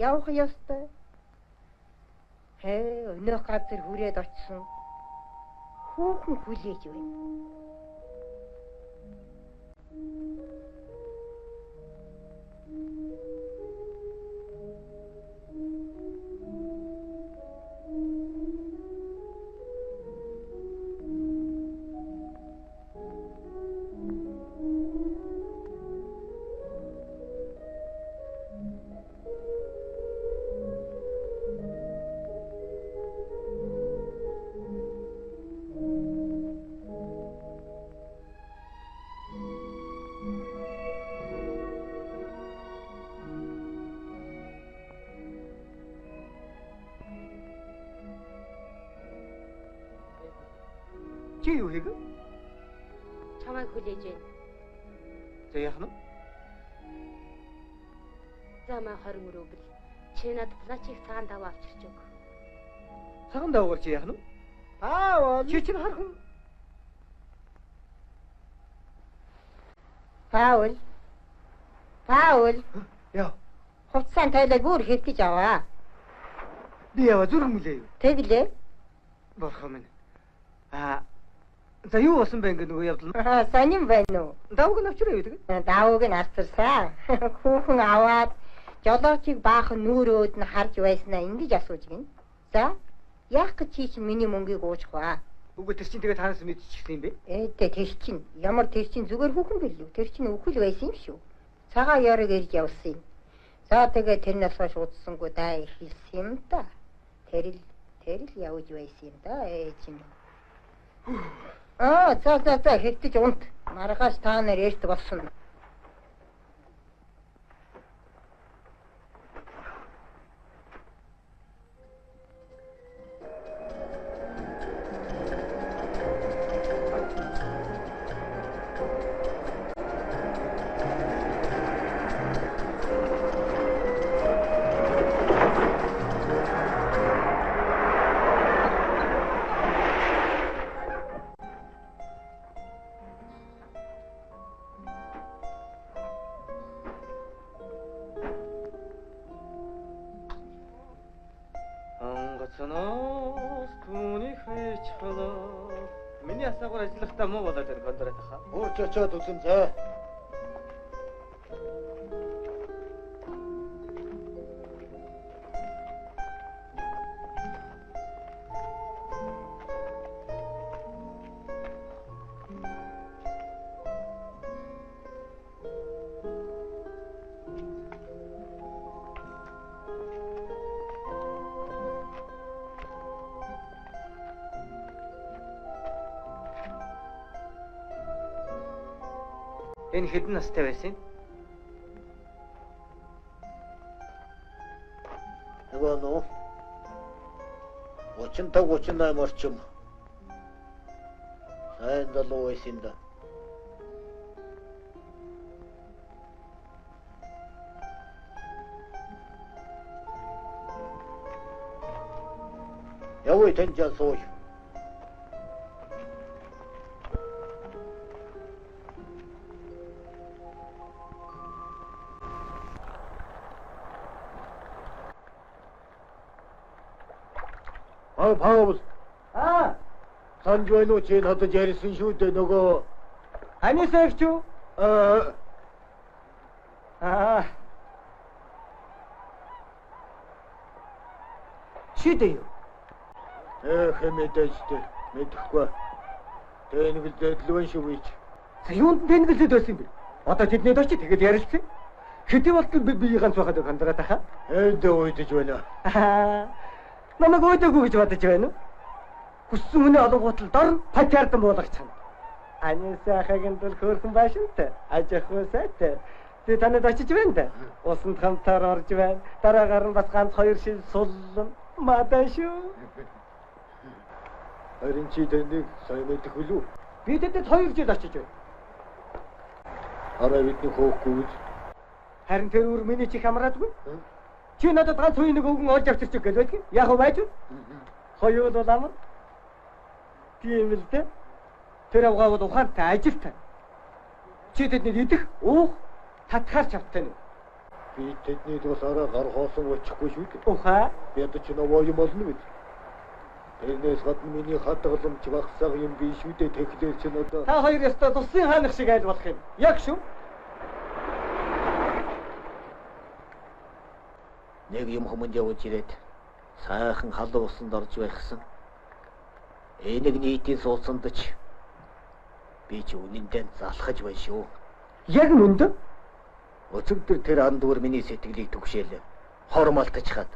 явах ёстой. Хээ өнөөх газар хүрээд очсон. Хүүхэн хүлээж байна. Чи юу хийгэв? Чамайг хүлээж байна. За яах нь? За маа 20 рубль. Чи надад плачийг цагаан даваа авчирч өг. Цагаан даваагаар чи яах нь? Паул. Чи чинь хархан. Паул. Паул. Яа. Хувцсаа тайлаг бүр хэвтэж аваа. Би яваа зүрх мүлээ юу? Тэглээ. Бурхан минь. Аа. За юу болсон бэ ингэ нөгөө явдал? Сонин байна уу? Давууг нь авчираа юу тэгээ? Давууг нь авчирсан. Хүүхэн аваад жолоочийг баахан нүүрөөд нь харж байснаа ингэж асууж гин. За яах гэж чи чинь миний мөнгийг уучих вэ? Үгүй тэр чинь тэгээ танаас мэдчихсэн юм бэ? Ээдээ тэр чинь ямар тэр чинь зүгээр хүүхэн билүү? Тэр чинь үхэл байсан юм шүү. Цагаан ёрог ирж явсан юм. За тэгээ тэрнээс хойш удсангүй даа эхэлсэн юм да. Тэр л явж байсан юм да ээж чинь. Аа за за за хэвтэж унт. Маргааш та нар эрт болсон. Онгоцноос түүний хийж халаа. Миний асаагуур ажиллахдаа муу болоод байна контракт хаа. Хурц очоод үзэн заа. Энэ хэдэн настай байсан юм? Нөгөө нөө 35 38 орчим. Сайн залуу байсан да. Явъя тэнцээ сууж. Аа Паул. Аа. Санж байна уу чи надад ярьсан шүү дээ нөгөө Анисаа эгч үү? Аа. Аа. Шидэ юу? Эх мэдээж дээ. Мэдэхгүй. Тэнэгэлдээд л байна шүү би чи. За юунд тэнэгэлдээд байсан юм бэ? Одоо тэднийд очиж тэгээд ярилцсан. Хэдий болтол би бие ганц байхад контракт хаа. Эндээ уйдаж байна. Аа. Намайг өөдөөгүй гэж бодож байна уу? Хүссэн хүнээ олонгуут л дорн патиардан буулгах чам. Анисаа хагийн тул хөөрхөн байшинтай, аж ахуй сайтай. Би танад очиж байна да. Усанд хамтаар орж байна. Дараагаар нь бас ганц хоёр шил суллан. Мадан шүү. Харин чи тэнийг сайн мэдэх үлүү? Би тэдэд 2 жил очиж байна. Арай бидний хөөхгүй үз. Харин тэр үр миний чих хамраадгүй. Чи надад ганц үеийг нэг өвгөн олж авчирч гэж байдгийг. Яг уу байж вэ? Хоёул бол амар. Тийм л дээ. Тэр авгаа бол ухаантай, ажилтай. Чи тэднийг идэх, уух, татхаар чавтай нү. Би тэдний тусаараа гар хоосон очихгүй шүү дээ. Ухаа. Ядаж новоо юм болно биз? Тэрнээс гадна миний хадгаламж багсаг юм биш үү дээ. Тэгэхээр чинь одоо та хоёр ёстой тусын хаанах шиг айл болох юм. Яг шүү. Нэг юм хүмүүнд явж ирээд сайхан халуун усанд орж байхсан. Энийг нийтийн сууцсанд ч би ч үнэндээ залхаж байна шүү. Яг мөн дээ. Өцөгдөр тэр андуур миний сэтгэлийг түгшээл хормолтчихад.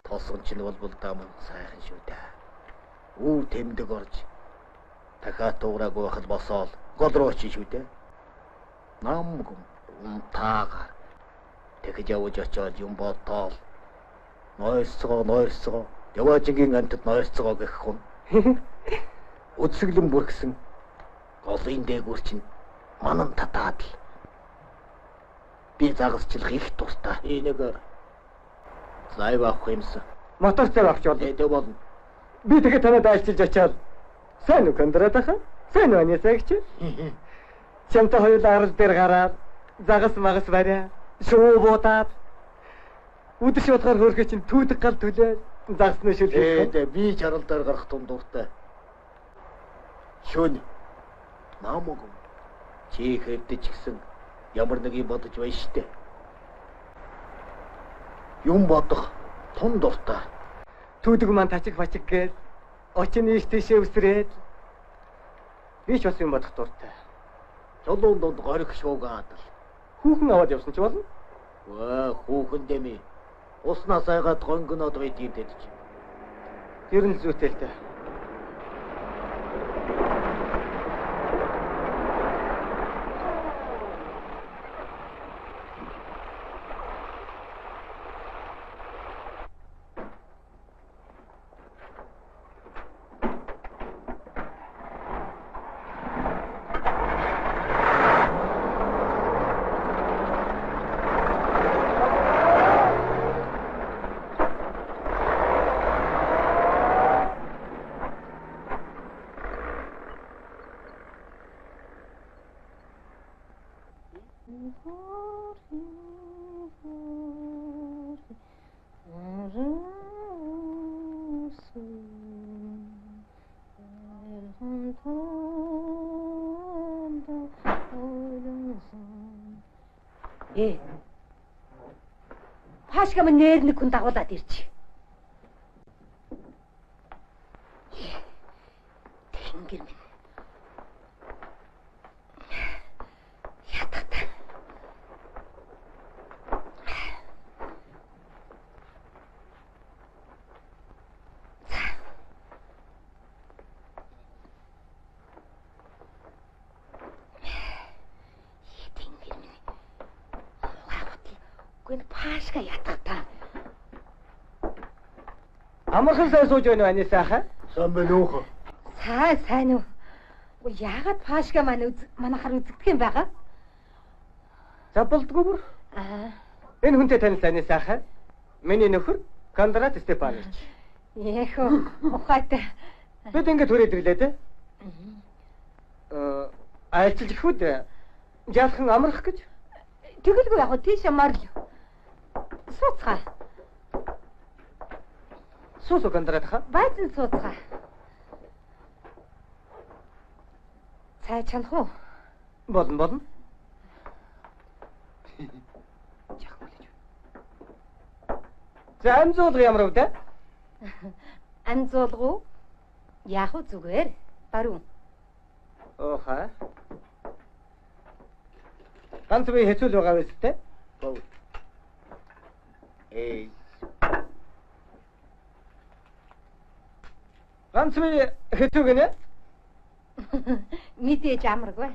Тосон чинь бол дам сайхан шүү дээ. Үр тэмдэг орж дахиад туураагүй байхад босоол гол руу очиж шүү дээ. Нам гүм унтаагаар тэгж явж очоод юм бодоол нойрсгоо яваажигийн амтд нойрсгоо гэх хүн үсгэлэн бүрхсэн голын дээгүүр чинь манан татаад л би загасчлах их дуртай. Энэгээр зайв авах юмсан. Мотор зайв авч болно. Тэ болно. Би тэгэхэд танад айлчилж очиад сайн уу Кондрат аха? Сайн уу Аниса эгч? Чамтай хоёулаа арал дээр гараад загас магас бариа шуу буудаад үдэш бодохоор хөөрхөө чинь түүдэг гал түлээ загасны шүлхээ. Тэ би ч арал дээр гарах тун дуртай. Шөн намаг чи хэвдэж гисэн ямар нэг юм бодож байна штэ. Юм бодох тун дуртай. Түүдэг маань тачиг бачиг гээл очин ийш тийшээ үсрээд би ч бас юм бодох дуртай. Чулуун дунд горих шуугаад л хүүхэн аваад явсан ч болно. Ваа хүүхэн дэмий. Уснаас айгаад гонгоноод байдгийг тэд чи. Тэр нь зүйтэй л дээ. Пашка минь нэр нэг хүн дагуулад ирж. Тэнгэр минь. Ятгата. Тэнгэр минь. Гүн Пашка ятгата. Амархан сайн сууж байна уу Аниса ахаа? Сайн байна уу? Сайн сайн уу. Яагаад Пашка маань манайхаар үзэгдэх юм байгаа? За болдгоо бүр. Аа. Энэ хүнтэй танил Аниса ахаа. Миний нөхөр Кондрат Степанович. Эх ухаатай. Бид ингэж хүрээд ирлээ дээ. Айлчилж ихүүд жаалхан амрах гэж. Тэгэлгүй яг тийш морл. Сууцгаа. Сууц Кондрат хаа. Баазан сууцгаа. Цай чанах уу? Болно болно. За амзуулга ямар вэ? Амзуулга уу? Яг уу зүгээр. Баруун. Оха. Ганц би хэцүү л байгаа биз дээ? Бов. Эй. Ганц би хэцүү гинэ? Мэдээж амаргүй.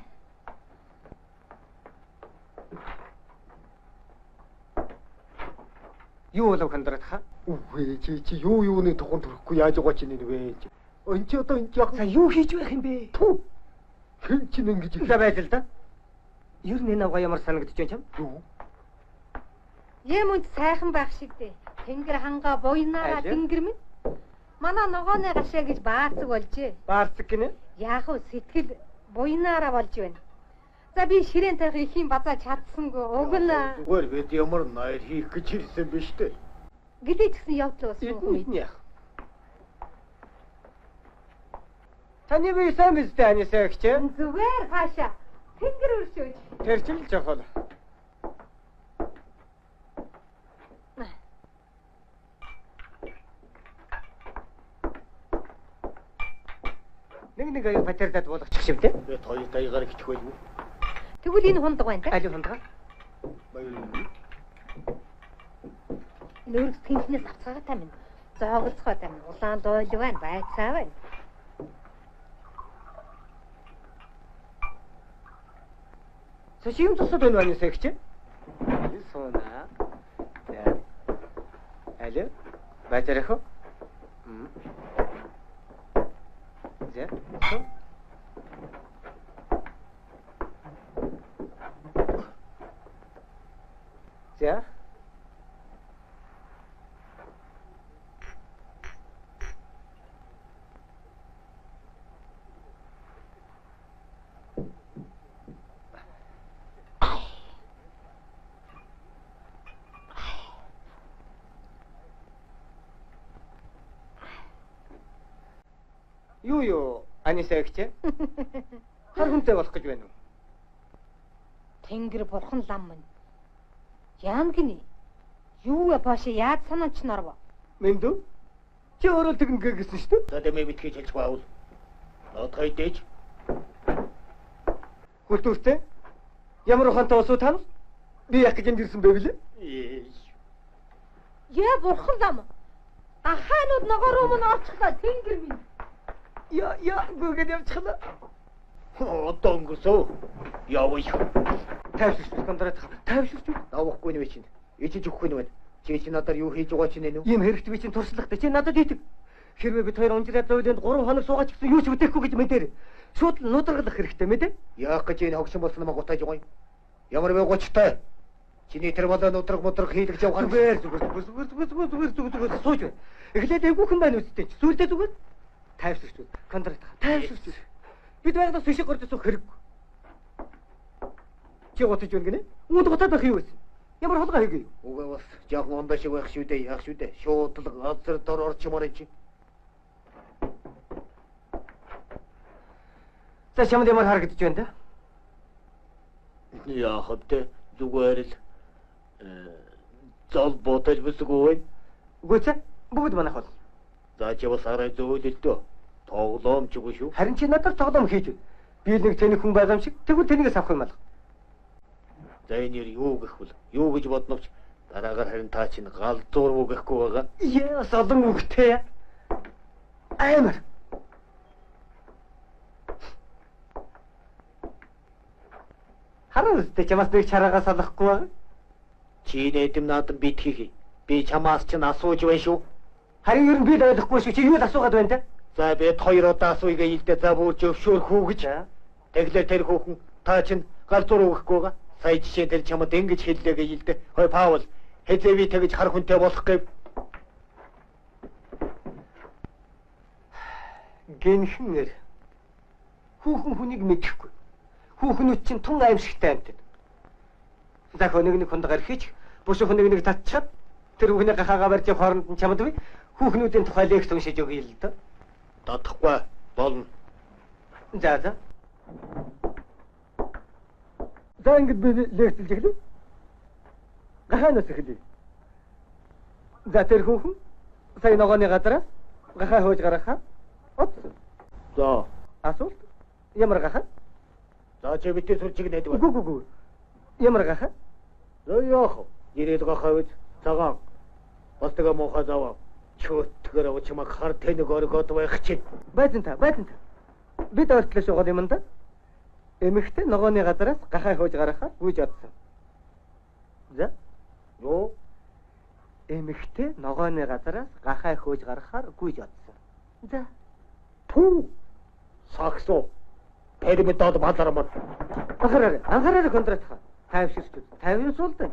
Юу болов Кондрат хаа? Үгүй чи юу юуны тухайн төрөхгүй яаж байгаа чинь энэ вэ? Эн чи одоо энэ яг За юу хийж байх юм бэ? Түү. Хэн чинь ингэж За байж л да. Ер нь энэ авгаа ямар санагдаж байна чам? Юу? Юм үнд сайхан байх шиг дээ. Тэнгэр хангаа буйнаараа тэнгэр минь. Манай ногооны гашаа гэж баарцаг болжээ. Баарцаг гинэ? Яах вэ? Сэтгэл буйнаараа болж байна. За би ширээн тавих ихийн базаа чадсангүй угнаа. Зүгээр бид ямар наяр хийх гэж ирсэн биш үү? Гэлээ ч гэсэн явдал болсон юм. Яах? Таны бие сайн биз дээ анисаа гэх чинь? Зүгээр хаашаа. Тэнгэр өршөөж. Тэр чинь л чухал. Нэг нэг аяг патердад буулгачих шив дээ. Би хоёр даягаар гिчих байлгүй. Тэгвэл энэ хундаг байна те. Аль хундаг? Энэ өргөс тэнхнээс авцгаатай минь. Зооглоцгоотой минь. Улаан лойл байна, байцаа байна. Цааш юм тусад байна уу анисаа гэх чинь? Сууна. За. Аль? Байцаарах уу? За. За. Юу юу анисаа гэх чинь? Хар хүнтэй болох гэж байна уу? Тэнгэр бурхан лам минь. Яан гинэ? Юу вэ бааш яаж санаач нарв? Мэндүү? Чи өөрөө л тэгнэ гэсэн шүү дээ. За дэмээ битгий хэлж баавал. Наадхай дэж. Хүлтүүртэй. Ямар ухаантай усуу та нар? Би яах гэж энд ирсэн бэ билээ? Яа бурхан лам. Ахаанууд ногоо руу мөн орчихлоо тэнгэр минь. Я я гүгээд явчихлаа. Одоо өнгөрсөө. Явъя. Тайвширч кондрат тайвширч. Давахгүй нь чинь. Ичиж өгөхгүй нь байна. Чи чи надаар юу хийж байгаа чинь нэ? Ийм хэрэгт би чинь туршлагатай. Чи надад итэг. Хэрвээ бид хоёр унжраад зуйланд 3 хоног суугаач гэсэн юу ч бүтээхгүй гэж мэдээр. Шууд нударгалах хэрэгтэй мэдээ. Яах гэж энэ хогшин болсон намайг гутааж байгаа юм? Ямар вэ гочтой? Чиний тэр болоо нудраг мудраг хийлгэж явахаар зүгээр зүгээр зүгээр зүгээр зүгээр зүгээр зүгээр сууж байна. Эхлээд эвгүйхэн байна үсттэй. Сүүлдээ зүгээр тайвширч. Контракт тайвширч. Бид байгалаас шишиг горж суух хэрэггүй. Чи гутаж байна гинэ? Үүнд гутаад байх юу вэ? Ямар хулгай хийгээ юу? Үгүй бас жоохон ондоо шиг байх шүү дээ. Яах шүү дээ. Шууд л газар дор орчмоор чи. За чамд ямар харагдаж байна да? Яах вэ? Зүгээр л зол бодож бүсгүй. Үгүй ээ. Бүгд манайх бол. За чи бас арай зөөлөлтөө. Тоглоомч үгүй шүү. Харин чи надад тоглоом хийж байна. Би л нэг тэнэг хүн байгаа юм шиг тэгвэл тэнийгээс авах юм алга. За энэ юу гэх вэ? Юу гэж бодновч дараагаар харин та чинь галзуур уу гэхгүй байгаа. Яа, олон үгтэй. Аймар. Хараа үстэй чамаас нэг чараагаас алахгүй байгаа. Чи нээдэм наадам битгий. Би чамаас чинь асууж байна шүү. Харин ер нь би л ойлгохгүй шүү. Чи юу л асуугаад байна те? За бид хоёр удаа асууя гэлдэ за бүр зөвшөөрөх үү гэж. Тэглээ тэр хүүхэн та чинь галзуур уу гэхгүй байгаа. Сая жишээ тэр чамд ингэж хэллээ гэлдэ. Хой Паул, хэзээ би тэгж хар хүнтэй болох гэв. Гинхэн нэр. Хүүхэн хүнийг мэдэхгүй. Хүүхнүүд чинь тун аимшигтай амьтад. За хөө нэг нэг хүнд гархиж, бушуух нэг нэг татчихад тэр хүүхний гахаагаа барьж явах хооронд нь чамд би хүүхнүүдийн тухай лекц уншиж өгье л доо. Татахгүй болно. За за. За ингэж би лекцэлж эхлэв. Гахаанаас эхлэв. За тэр хүүхэн сая ногооны газараас гахаа хөөж гаргахаа одсон. За асуулт ямар гахаа? За чи битгий сүлжиг нэдэг. Үгүй үгүй үгүй. Ямар гахаа? За яах вэ? Ирээд гахаа үз цагаан. Бас тэгээ муухай заваа. Чөөтгэр авч чамайг хар тэнэг оргоод байх чинь. Байдэн та, байдэн та. Бид ойртлоо шугаад юм да. Эмэгтэй ногооны газараас гахаа хөөж гаргахаар гүйж одсон. За. Юу? Эмэгтэй ногооны газараас гахаа хөөж гаргахаар гүйж одсон. За. Пүү. Саксо. Пермитод баларман. Анхаараарай. Анхаараарай контрактха. Тайвширч. Тайван суулдан.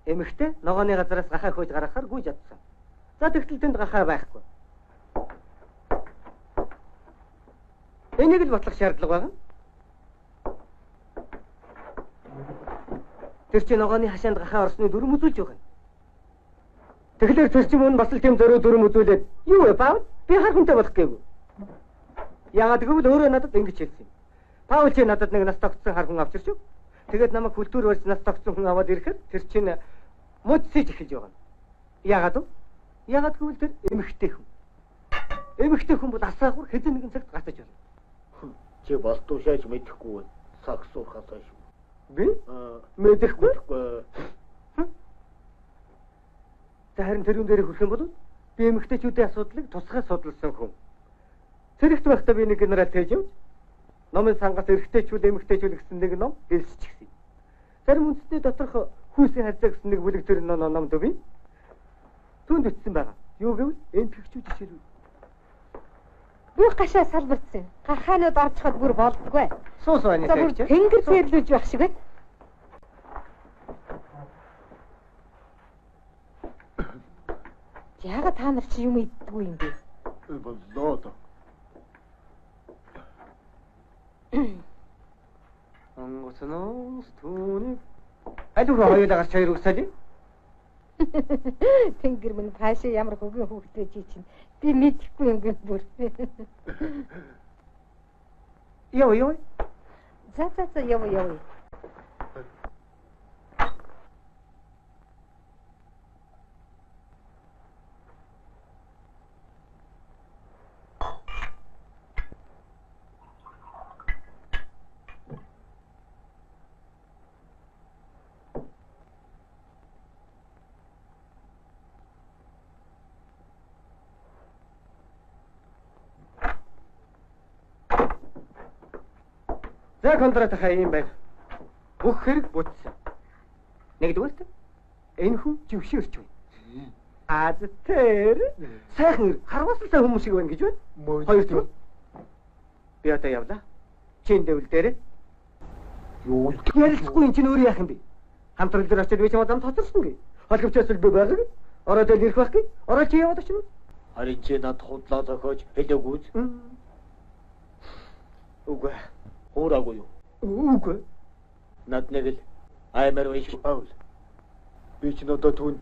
Эмэгтэй ногооны газараас гахаа хөөж гаргахаар гүйж чадсан. За тэгтэл тэнд гахаа байхгүй. Энийг л батлах шаардлага байна. Тэр чинь ногооны хашаанд гахаа орсны дүрм үзүүлж байгаа юм. Тэгэхээр тэр чинь мөн бас л тийм зориуд дүрм үзүүлээд юу вэ Паул? Би хар хүнтэй болох гээгүй. Яагаад гэвэл өөрөө надад ингэж хэлсэн юм. Паул чи надад нэг нас тогтсон хар хүн авчирч. Тэгээд намайг культур барьж нас тогтсон хүн аваад ирэхэд тэр чинь муудсаж эхэлж байгаа юм. Яагаад вэ? Яагаад гэвэл тэр эмэгтэй хүн. Эмэгтэй хүн бол асаагур хэзээ нэгэн цагт гацаж байна. Чи болтуушаач мэдэхгүй сагс уурхасаа шүү. Би? Мэдэхгүй. За харин тэрүүн дээр хүрэх юм бол би эмэгтэйчүүдийн асуудлыг тусгай судалсан хүн. Цэрэгт байхдаа би нэг генерал тээж явж номын сангаас эрэгтэйчүүд эмэгтэйчүүд гэсэн нэг ном дэлсчихсэн. Зарим үндэстний доторх хүйсийн харьцаа гэсэн нэг бүлэг тэр номд би түүнд бичсэн байгаа. Юу гэвэл эмхэгчүүд жишээлбэл бүх гашаа салбарцсан. Гахаанууд орчиход бүр болдгоо. Суус байна сая. Тэнгэр цэрлүүлж байх шиг байна. Яагаад та нар чи юм иддэггүй юм бэ? Боллоо доо. Онгоцноос түүнийг аль хөө хоёулаа гарч хоёр үгсэлээ. Тэнгэр минь паашаа ямар хөгийн хүүхдээ чи чинь. Би мэдэхгүй юм гэн бүр. Яв яв. За за за яв яв. За контракт хаа юм байна. Бүх хэрэг бүтсэн. Нэгдүгээрт энэ хүн зөвшөөрч байна. А тэр сайхан харваслаа хүмүүс шиг байна гэж байна. Хоёрдугаар би одоо явлаа. Чин дэвэл дээр юу ярилцахгүй эн чинь өөр яах юм бэ? Хамтрал дээр очиод би чамд зам тоцорсон гэ. Холховчоос л би байгааг. Ороод ирэх байх гэ. Ороод чи яваад очино. Харин чи над худлаа зохиож хэлээгүй. Үгүй. Хуураагүй юу? Үгүй. Над нэг л аймаар баяш Паул. Би чинь одоо түүнд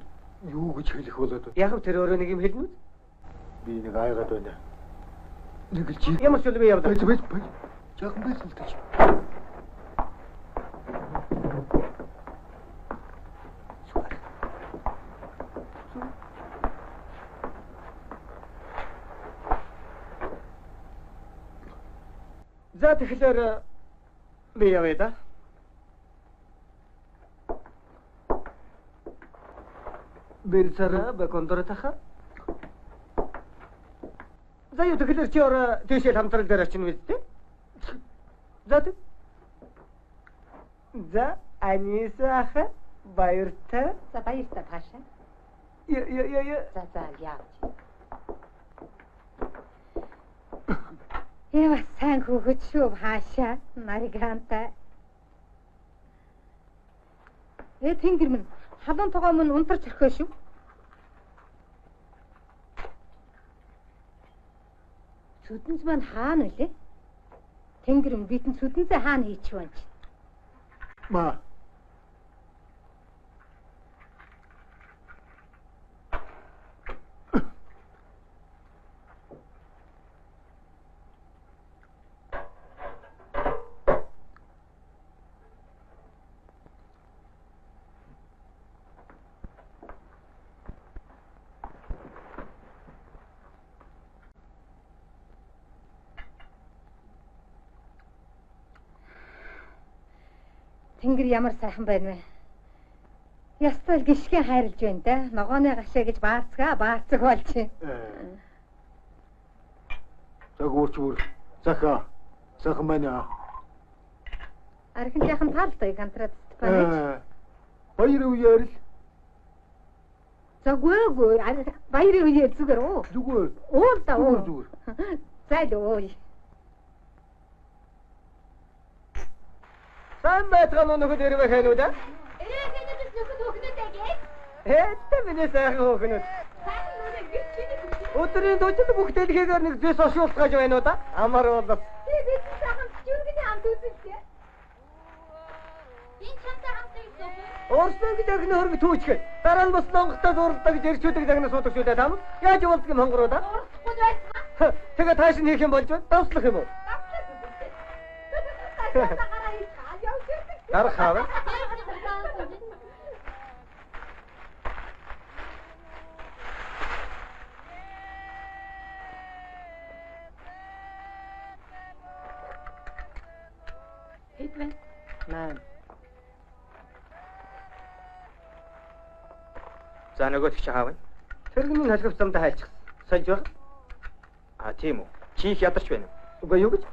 юу гэж хэлэх болоод байна? Яг тэр өөрөө нэг юм хэлнэ үү? Би нэг айгаад байна. Нэг л чи ямар ч үл би явлаа. Байж байж байж. Жаахан байсан л гэж. За тэгэхээр би явъя да. Бэлсара бакондортаха. За юу тэгэхээр чи ороо тийшээ хамтрал дээр очино биз дээ? За тэг. За Анисаха баяртай. За баяртай Паша. Я я я я. За за яав. Эва сайн хүүхэд шүү хаашаа Мариганта. Э тэнгэр минь халуун тогоо минь унтарч орхио шүү. Сүдэнз маань хаана вэ? Тэнгэр минь битэн сүдэнзээ хаана хийчих вэ? Ма. Тэнгэр ямар сайхан байна вэ? Ястай л гიშгэн хайрлж байна да. Ногооны гашаа гэж баарцгаа баарцаг болж. Загварч бүр захаа сайхан байна. Архин жаахан таалтай контракт байна. Баяр үеэр л Загваагүй баяр үеэр зүгээр уу? Зүгээр. Уул да уу. Зүгээр. За л өө. Сайн байцгаана уу нөхөд ирвэ хэнүү да? Ирвэ хэнүүдээс нөхөд хөхнөдөө гээ. Эттэ миний сайхан хөөхнүүд. Өдрийн дужид бүх дэлхийгээр нэг зэс ошуулгаж байна уу да? Амар болов. Би бидний сайхан зүрхний хамт үзэлтэй. Энэ чамтай хамт үзсэн үү? Өөрсдөө гэж охины хөрөг түүчгээд дараа нь бас лонготой зурлаа гэж эрчүүдэг загнаа суудаг шүү дээ та. Яаж болдг юм хонгороо да? Уурлахгүй байсан. Тэгээ тааш нь хийх юм болж байна. Давслах юм уу? Давслах. Дарах хаа. Хэд вэ? 8. За нөгөөх чи хаав вэ? Тэрэгний халхив замдаа хайлчихсан. Сольж байгаа. А тийм үү. Чи их ядарч байна уу? Үгүй юу гэж?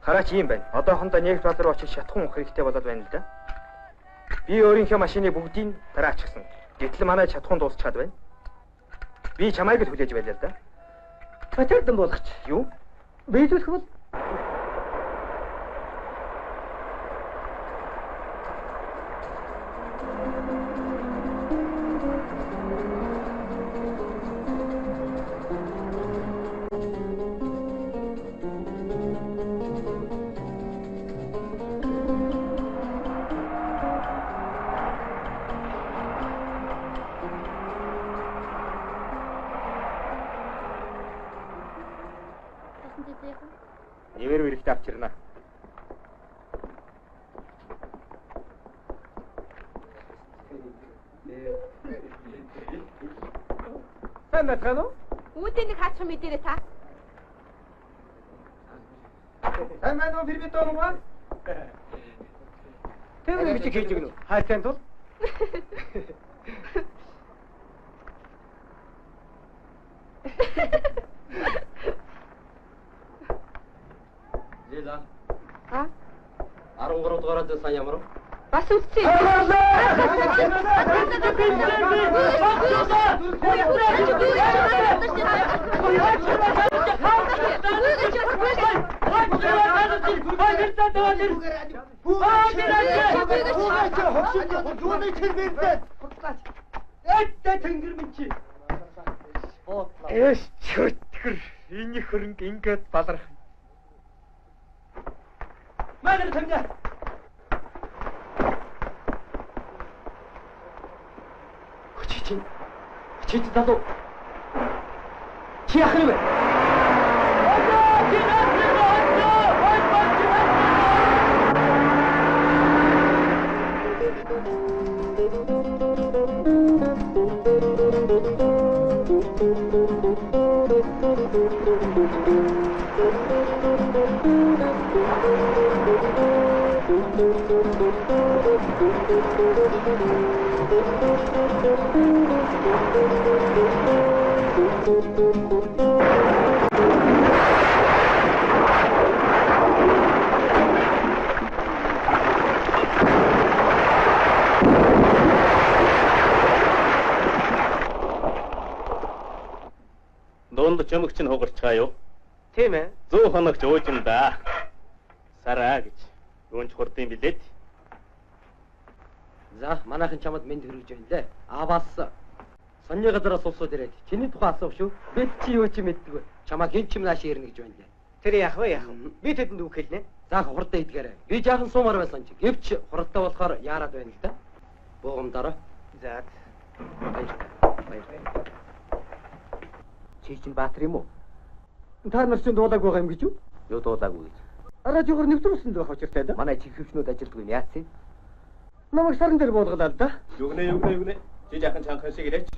Хараач ийм байна. Одоохондоо нефт бал руу очиж шатхуун унах хэрэгтэй болоод байна л да. Би өөрийнхөө машины бүгдийг дараачихсан. Гэтэл манай шатхуун дуусчаад байна. Би чамайг л хүлээж байлаа л да. Батардан болгоч. Юу? Биелүүлэх бол Нивэр вэрэгтэй авчирна. Сайн байцгаана уу? Үүдээ нэг хаачих мэдэрээ та. Сайн байна уу бирбит онгоо? Тэр бичиг хийж өгнө үү? Хайцын тул. Лила. А? 13 дугаар сан ямар вэ? Бас үлдсэн. Эш чөтгөр энэ хөрөнгө ингээд баларх. Манай тамья. Чи залуу. Чи яах юм бэ? Дунд чөмөгч нь хугарчгаа юу? Тийм ээ. 100 хоногч уужим да. Сараа гэж. Юунч хурдын билет. За, манайхан чамд мэнд хүргэж байна лээ. А бас сонны газараас улсууд ирээд чиний тухай асуух шүү. Бид чи юу чи мэддэггүй. Чамайг хэн ч юм нааш ирнэ гэж байна лээ. Тэр яах вэ яах вэ? Би тэдэнд үг хэлнэ. За, хурдан идгээрэй. Би жаахан суумар байсан чи. Гэвч хурдтай болохоор яарад байна л да. Буугамдаараа. За. Баярлалаа. Баярлалаа. Чи чинь Баатар юм уу? Та нар чинь дуулаагүй байгаа юм гэж юу? Юу дуулаагүй гэж. Радиогоор нэвтрүүлсэн байх учиртай да. Манай чихвчнүүд ажилдгүй юм яац юм? Намайг саран дээр буулгалаа л да. Югнэ. Чи жаахан чанхан шиг ирээч.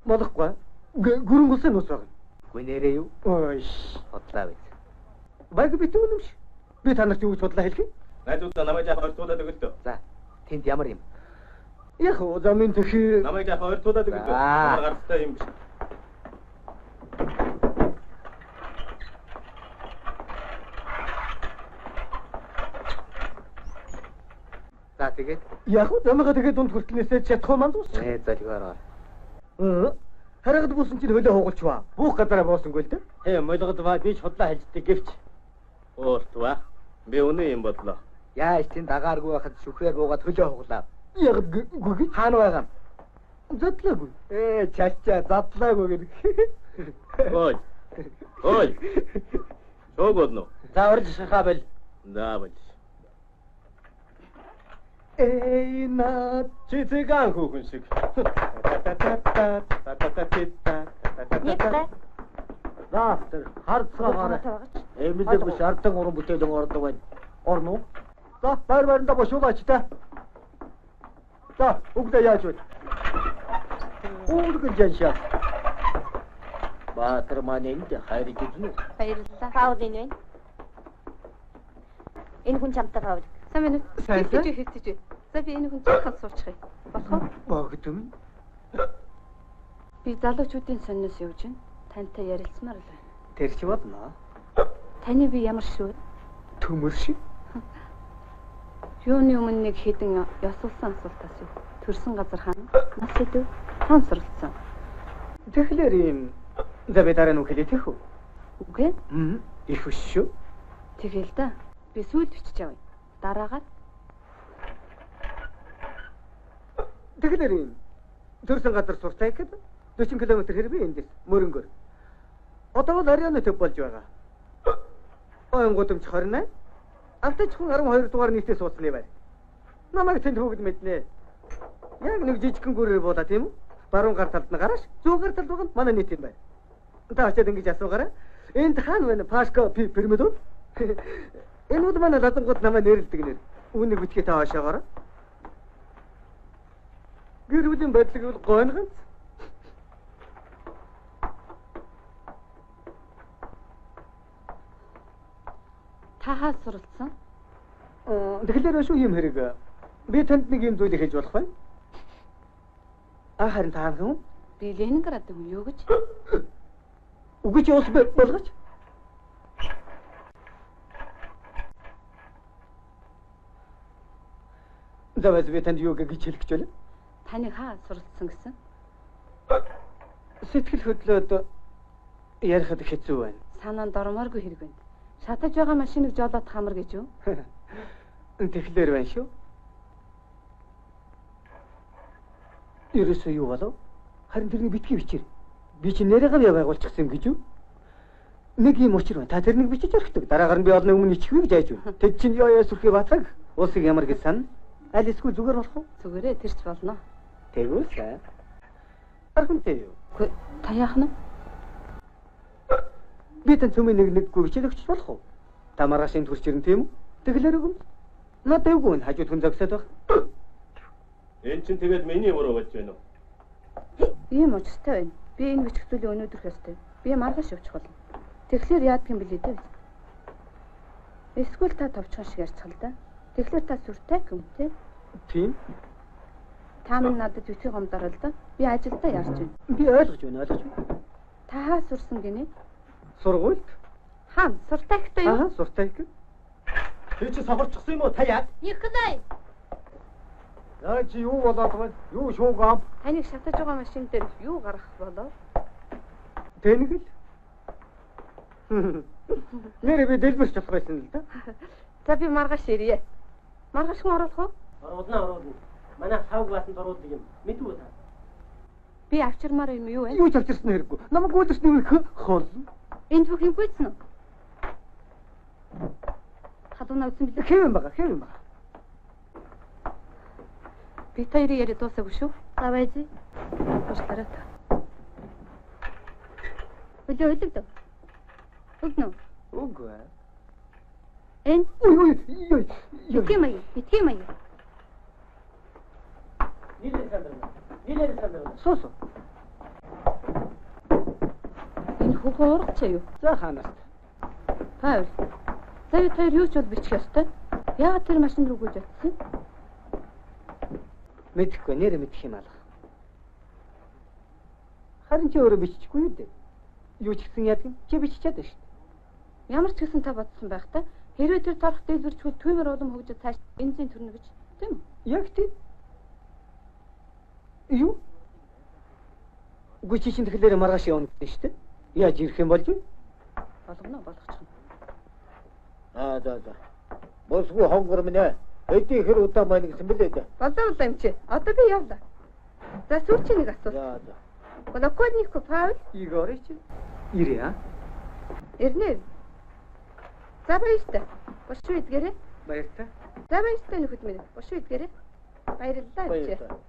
Болохгүй. Гүрэн гулсан нууц байгаа. Үгүй нэрээ юу? Ой. Худлаа биз. Баг битүү юм шиг. Би та нарт юу гэж худлаа хэлэх юм? Найзуудаа намайг жаахан ойртуулаад өгөлтөө. За, тэнд ямар юм? Яг уу замын төхий. Намайг жаахан ойртуулаад өгөлтөө. Ямар гарцтай юм биш. За тэгээд Яг уу замыгаа тэгээд дунд хүртэлнээсээ чадахгүй манд уус. Золгоороо. Харагд буусан чинь хөлөө хугалчваа. Буух газараа буусангүй л дээ. Хэ молгодваа би ч худлаа хэлждэг гэвч. Ууртваа. Би үнэн юм бодлоо. Яаж тэнд агааргүй байхад шүхээр буугаад хөлөө хуглаа. Яг үгүй хаана байгаа юм? Задлаагүй. Чачаа задлаагүй гэх. Ой. Ой. Шоог болно. За орж шахаа бол. За бол. Эй наа чи цыган хүүхэн шиг. Николай. За тэр харцгаагаар эмэлэг биш ардан уран бүтээлэн ордог байна. Орно уу? За байр байрандаа бошуулаач та. За үгдээ яаж вэ? Үүргэн жаншаа. Баатар маань энд хайрж үзнэ. Баярлалаа. Паул энэ байна. Энэ хүн чамтай Паул. Сайн байна уу? Хэвтэж. За би энэ хүн цаахан суучих юм. Болох уу? Богдом. Би залуучуудын сонноос явж байна. Тантай ярилцмаар л байна. Тэр чи бодно. Таны би ямар шүү? Төмөр шиг. Юуны өмнө нэг хэдэн ёсолсон асуулт асуув. Төрсөн газар хаана? Нас хэдв? Хаан суралцсан? Тэгэхээр ийм за би дараа нь үхэлээ тийх үү? Үгүй. Их биш шүү. Тэгэл да. Би сүйд бичиж авъя. Дараагаар. Тэгэхээр ийм төрсөн газар суртай гэхэд 40 км хэрэг би эндээс мөрөнгөр. Одоо бол Арианы төв болж байгаа. Оюн гудамж 28. Автаж хүн 12 дугаар нийтээ сууцны байр. Намайг тэнд хүүхэд мэднэ. Яг нэг жижигхэн гүрээр буудаа тийм үү? Баруун гар талд нь гарааш, зүүн гар талд байгаа нь манай нийт юм байна. Та очиад ингэж асуугаарай. Энд хаана байна? Пашка пирамид үү? Энэ бол манай лазангууд намайг нэрлэдэг нэр. Үүнийг битгий та хашаагаарай. Гэр бүлийн байдлыг бол гойн ганц. Та хаа суралцсан? Тэгэхээр шүү юм хэрэг. Би танд нэг юм зүйлийг хэлж болох байна. Харин та хаан хүн? Би Ленинград хүн юу гэж? Үгүй чи ус болгоч. Заваас би танд юу гэж хэлэх гэж байна? Таны хаа суралцсан гэсэн? Сэтгэл хөдлөөд ярихад хэцүү байна. Санаанд ормооргүй хэрэг байна. Шатаж байгаа машиныг жолоодох хамар гэж юу? Тэгэхээр байна шүү. Ерөөсөө юу болов? Харин тэрний битгий бичээр. Би чи нэрээгээ байгуулчихсан гэж юу? Нэг юм учир байна. Та тэрнийг бичиж орхидог. Дараагаар нь би олны өмнө ичихвээ гэж айж байна. Тэд чинь ёо сүрхий батаг улсыг ямар гэж санана? Аль эсвэл зүгээр болох уу? Зүгээрээ тэрч болно. Тэгвэл сайн. Архамтай юу? Үгүй та яах нь? Би тань цөмийн нэг нэггүй бичээд өгч болох уу? Та маргааш энд хүрч ирнэ тийм үү? Тэгэлэр өгөн. Надад эвгүй нь хажууд хүн зогсоод байх. Эн чинь тэгээд миний буруу болж байна уу? Ийм учиртай байна. Би энэ бичих зүйлийг өнөөдөр ёстой. Би маргааш явчих болно. Тэгэхээр яадаг юм бэлээ дээ. Эсвэл та товчхон шиг ярьчих л да. Тэгэхээр та сүртэй юм тий? Тийм. Та минь надад битгий гомдороо л да. Би ажилдаа ярьж байна. Би ойлгож байна, ойлгож байна. Та хаа сурсан гинэ? Сургуульд. Хаан, суртайхтай юу? Аа, суртайх. Чи чи сохорчихсон юм уу? Та яа? Николай. Яа чи юу болоод байна? Юу шуугаам? Таныг шатаж байгаа машин дээр юу гарах болов? Тэнэг л. Нэр би дэлбэрч болох байсан л да. За би маргааш ирье. Маргааш хүн оруулах уу? Оруулна, оруулна. Манай савг баасан оруулдаг юм. Мэдв үү та? Би авчирмаар юм юу вэ? Юу ч авчирсан хэрэггүй. Намайг үүдэрсний үех хол. Энд бүх юм гүйцэн үү? Халуунаа үтсэн билээ. Хэв юм бага, хэв юм бага. Бид хоёрын яриа дуусаагүй шүү. За байж. Уучлаарай та. Өглөө өглөө. Өгнө. Үгүй. Энэ Ой ой ёй. битгий маяг, битгий маяг. Нилээ сандарна. Нилээ сандарна. Суу суу. Энэ хүүхэн ургач юу? За хаанаас. Павел. За бид хоёр юу ч бол бичих ёстой. Яагаад тэр машин руу гүйж очсон? Мэдэхгүй нэр мэдэх юм алга. Харин чи өөрөө бичихгүй юу дээ? Юу ч гэсэн яадаг юм? Чи биччихээд байна шүү дээ. Ямар ч гэсэн та бодсон байх та. Хэрвээ тэр торох дэлбэрчгүй түүмэр улам хөгжиж цааш бензин төрнө гэж тийм үү? Яг тийм. Юу? Үгүй чи чинь тэгэхээр маргааш явна гэдэг шүү дээ. Яаж ирэх юм болж вэ? Болгоно болгочих. Аа за за. Босгүй хонгор минь ээ. Эдийн хэр удаа маань гэсэн бэлээ дээ. Болоо болоо юм чи. Одоо би явлаа. За сүүлчийн нэг асуулт. За за. Колокольников Павел Егорыч. Ирээ. Ирнэ. За баяртай. Бошуу идгээрэй. Баяртай. За баяртай нөхөд минь. Бошуу идгээрэй. Баярлалаа эмчээ. Баярлалаа.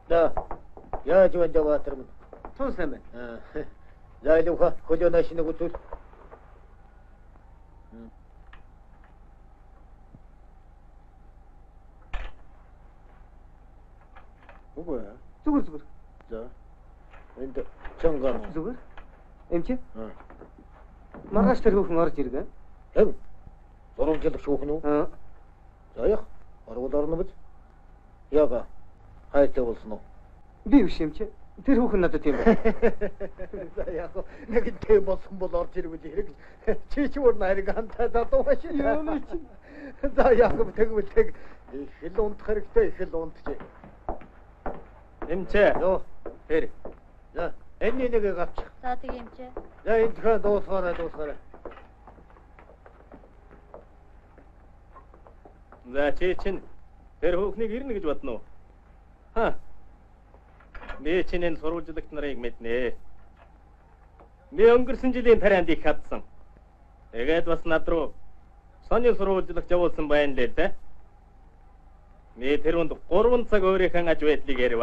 За. Яаж байна Баатар минь? Тун сайн байна. За илүүхэ хөлөөнөө шинэ үзүүл. Үгүй ээ. Зүгээр зүгээр. За. Энд чангаар. Зүгээр. Эмчээ. Маргааш тэр хүүхэн орж иргэн. Хэв. 6 жил шүүхэн үү? Аа. За яах? Орвол орно биз? Яга. Хайртай болсон уу? Би биш эмчээ. Тэр хүүхэн надад тийм байна. За яах вэ? Нэг тийм болсон бол орж ирвэл хэрэг. Чи ч бүр нариг хантаа залуу маш. Юу чи? За яах вэ? Тэгвэл тэг. Их л унтах хэрэгтэй, их л унтчих. Эмчээ. Йоо. Тэр. За, энэ нэг авчих. За тэг эмчээ. За энэ дахиад дуусгаарай, дуусгаарай. За чи чинь тэр хүүхнийг ирнэ гэж бодно уу? Ха. Би чинь энэ сурвалжлагч нарыг мэднэ. Би өнгөрсөн жилийн тарианд их хатсан. Тэгээд бас над руу сонин сурвалжлагч явуулсан байна лээ дээ. Би тэр хүнд 3 цаг өөрийнхөө аж байдлыг ярив.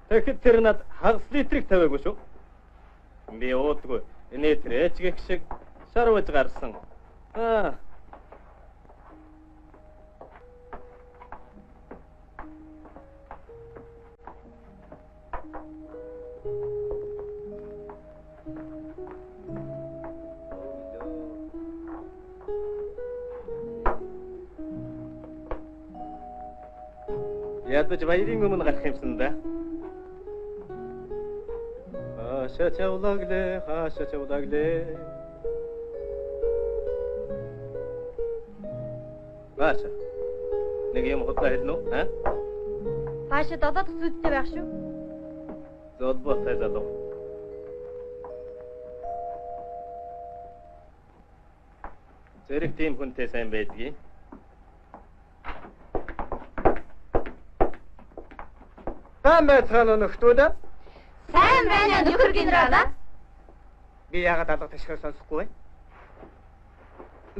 Тэгэхэд тэр над хагас литрийг тавиагүй шүү. Би уудгүй. Нэтрэч гэх шиг шарваж гарсан. Аа. Ядаж баярын өмнө гарах юмсан да. Хаашаа чавлаглээ, хаашаа чавлаглээ. Бааша. Нэг юм худлаа хэлнэ үү? Аа? Паша долоо дахь зүйдтэй байх шүү. Золбоотой залуу. Зэрэг тийм хүнтэй сайн байдгийг. Сайн байцгаана уу нөхдүүд? Сайн байна нөхөр генерал. Би яагаад алга ташхаар сонсохгүй вэ?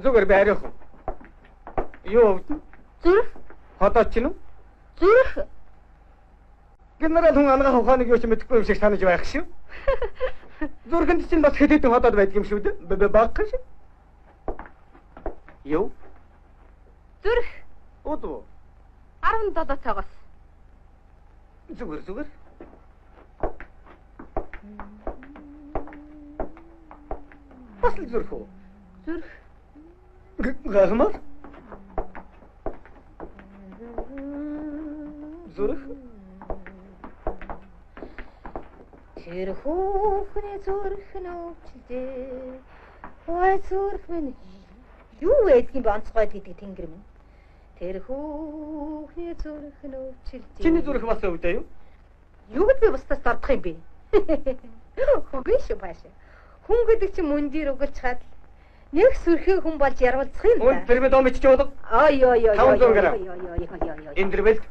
Зүгээр би ариухан. Юу өвдөн? Зүрх. Ходоод чинь үү? Зүрх. Генерал хүн ангаах ухааныг юу ч мэдэхгүй юм шиг санаж байх шүү. Зүрхэнд чинь бас хэд хэдэн ходоод байдаг юм шүү дээ. Багхан шиг. Юу? Зүрх. Удуу. 17 цагаас. Зүгээр зүгээр. Бас л зүрх үү? Зүрх. Гахмар. Зүрх. Тэр хүүхний зүрх нь өвчлээ. Ой зүрх минь юу байдгийг бэ онцгой гэдэг тэнгэр минь. Тэр хүүхний зүрх нь өвчлээ. Чиний зүрх бас өвдөө юу? Юу гэж би бусдаас дордох юм бэ? Үгүй шүү паша. Хүн гэдэг чинь мөндир өгөлж хаад нэг сүрхий хүн болж ярвалцах юм да. Үн тэр мэд ом ичж болго. Ой ой ой. 500 грамм. Ой ой ой ой. Эндэрбэлт.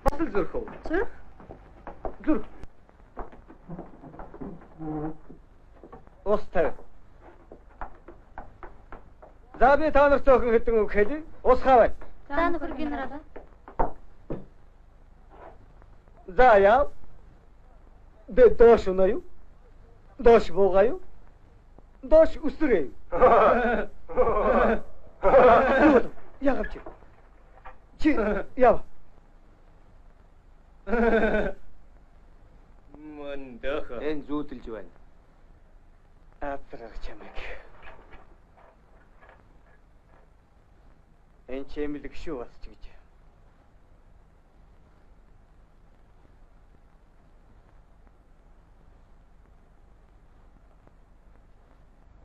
Бас л зүрх үү? Зүрх. Зүрх. Ус тавь. За би та нар цөөхөн хэдэн үг хэлье. Ус хаваа. За нөхөр генерал. За яа. Дэ доош унаа юу? Доош буугаа юу? Доош өсрөө. Яагаад чи? Чи яв. Мөндөх. Энэ зүүдэлж байна. Азрах чамайг. Энэ чимэлэг шүү бас ч гэж.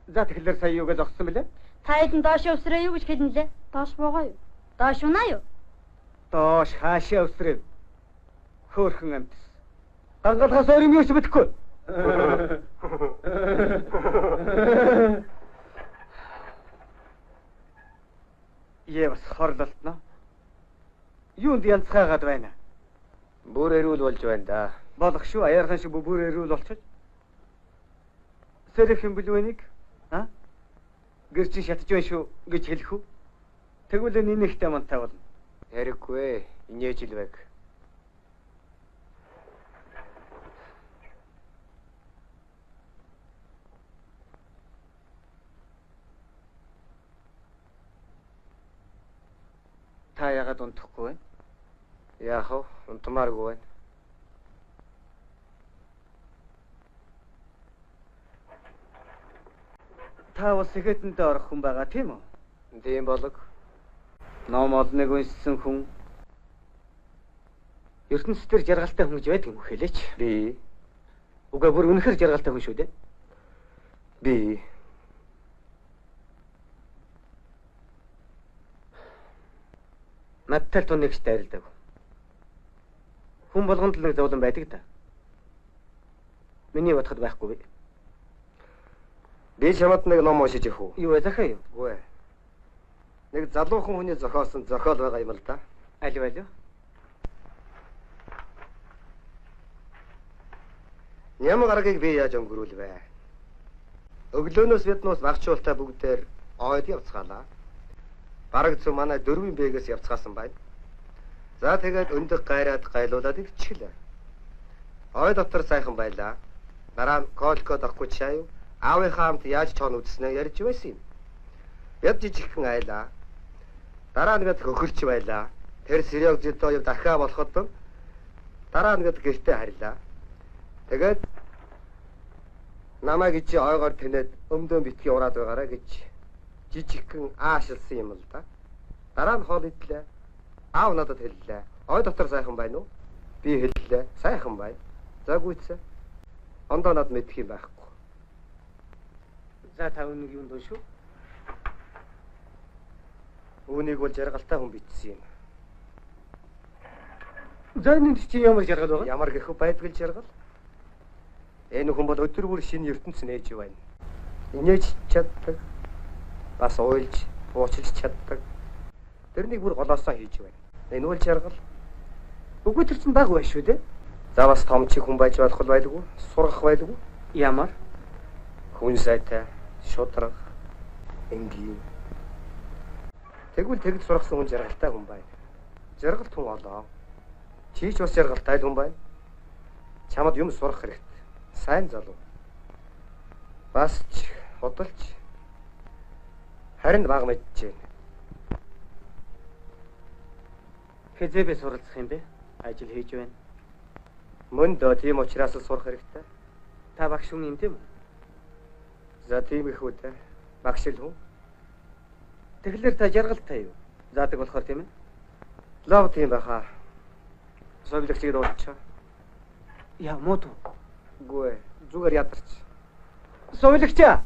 За тэгэхээр сая юу гэж зогссон бэлээ? Та хэдэн доош өвсрөө юу гэж хэлнэлээ? Доош буугаа юу? Доош унаа юу? Доош хаашаа өвсрөө? Хөөхөн амтс. Гангалахаас өөр юм юу ч мэдэхгүй. Е бас хорлолтно. Юу Юунд янзгаагаад байна? Бүр эрүүл болж байна да. Болох шүү, аяархан шиг бүр эрүүл болчих. Сэрэх юм бэлвэнийг а? Гэр чинь шатж байна шүү гэж хэлэх үү? Тэгвэл нинэхтэй мантай болно. Хэрэггүй, инээж л байг. Та яагаад унтахгүй вэ? Яах вэ? Унтмааргүй байна. Та бас сэхэтэндээ орох хүн байгаа тийм үү? Тийм болог. Ном олныг уншсан хүн ертөнцийн жаргалтай хүн гэж байдаг юм уу хэлээч? Би. Үгүй бүр үнэхээр жаргалтай хүн шүү дээ. Би. Надтай л туныг ч дайралдаг. Хүн болгонд л нэг зовлон байдаг да. Миний бодоход байхгүй. Би чамд нэг ном уншиж өгөх үү? Юу вэ захаа юу? Үгүй. Нэг залуухан хүний зохиосон зохиол байгаа юм л да. Аль вэ? Ням гарагийг би яаж өнгөрүүлвэ? Өглөөнөөс биднээс багчуултай бүгдээр ойд явцгаалаа. Бараг зү манай дөрвийн бэгээс явцгаасан байна. За тэгээд өндөг гайраад гайлуулад ивчихлээ. Ой дотор сайхан байлаа. Дараа нь колко дохгүй чаяв. Аавынхаа хамт яаж чон үзснээ ярьж байсан юм. Бид жижигхэн айлаа. Дараа нь бид хөхөлч байлаа. Тэр сэрэг зөдөө дахиа болоход дараа нь бид гэртээ харилаа. Тэгээд намайг ичи ойгоор тэнэд өмдөө битгий ураад байгаарэ гэж жижигхэн аашилсан юм л да. Дараа нь хоол идлээ. Аав надад хэллээ. Ой дотор сайхан байна уу? Би хэллээ. Сайхан байна. За гүйцээ. Ондоо над мэдэх юм байхгүй. За та үүнийг юунд уншив? Үүнийг бол жаргалтай хүн бичсэн юм. За энэ чи ямар жаргал байгаа? Ямар гэхв байдгал жаргал. Энэ хүн бол өдөр бүр шинэ ертөнц нээж байна. Инээж чаддаг. Бас уйлж, уучилж чаддаг. Тэрнийг бүр голоосоо хийж байна. Энэ бол жаргал. Үгүй тэр чинь баг байх шүү дээ. За бас том чих хүн байж болох байлгүй, сургах байлгүй. Ямар? Хүн сайтай, шудраг, энгийн. Тэгвэл тэгж сургасан хүн жаргалтай хүн байна. Жаргалт хүн олоо. Чи ч бас жаргалтай хүн байна. Чамд юм сурах хэрэгтэй. Сайн залуу. Бас ч худалч харин баг мэдэж байна. Хэзээ би суралцах юм бэ? Ажил хийж байна. Мөн дөө тийм учраас л сурах хэрэгтэй. Та багш хүн юм тийм үү? За тийм их үү дээ. Багш л хүн. Тэгэхээр та жаргалтай юу? Заадаг болохоор тийм ээ? Лав тийм байхаа. Совилогчийг дуудчихаа. Яа муу туу. Үгүй ээ. Зүгээр ядарч. Совилогчаа.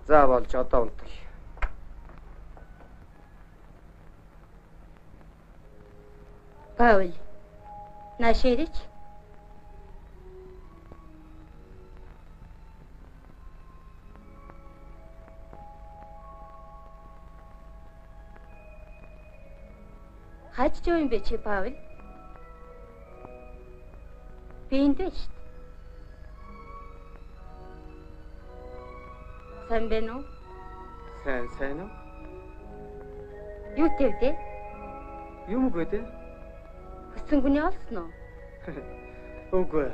За болж одоо унтъя. Павел, нааширич. Хаж юу юм бэ чи Павел? Би энд байна шүү дээ. Сайн байна уу? Сайн, сайн уу? Юу тэвдэ? Юм үгүй дээ. Хүссэн хүний олсон уу? Үгүй.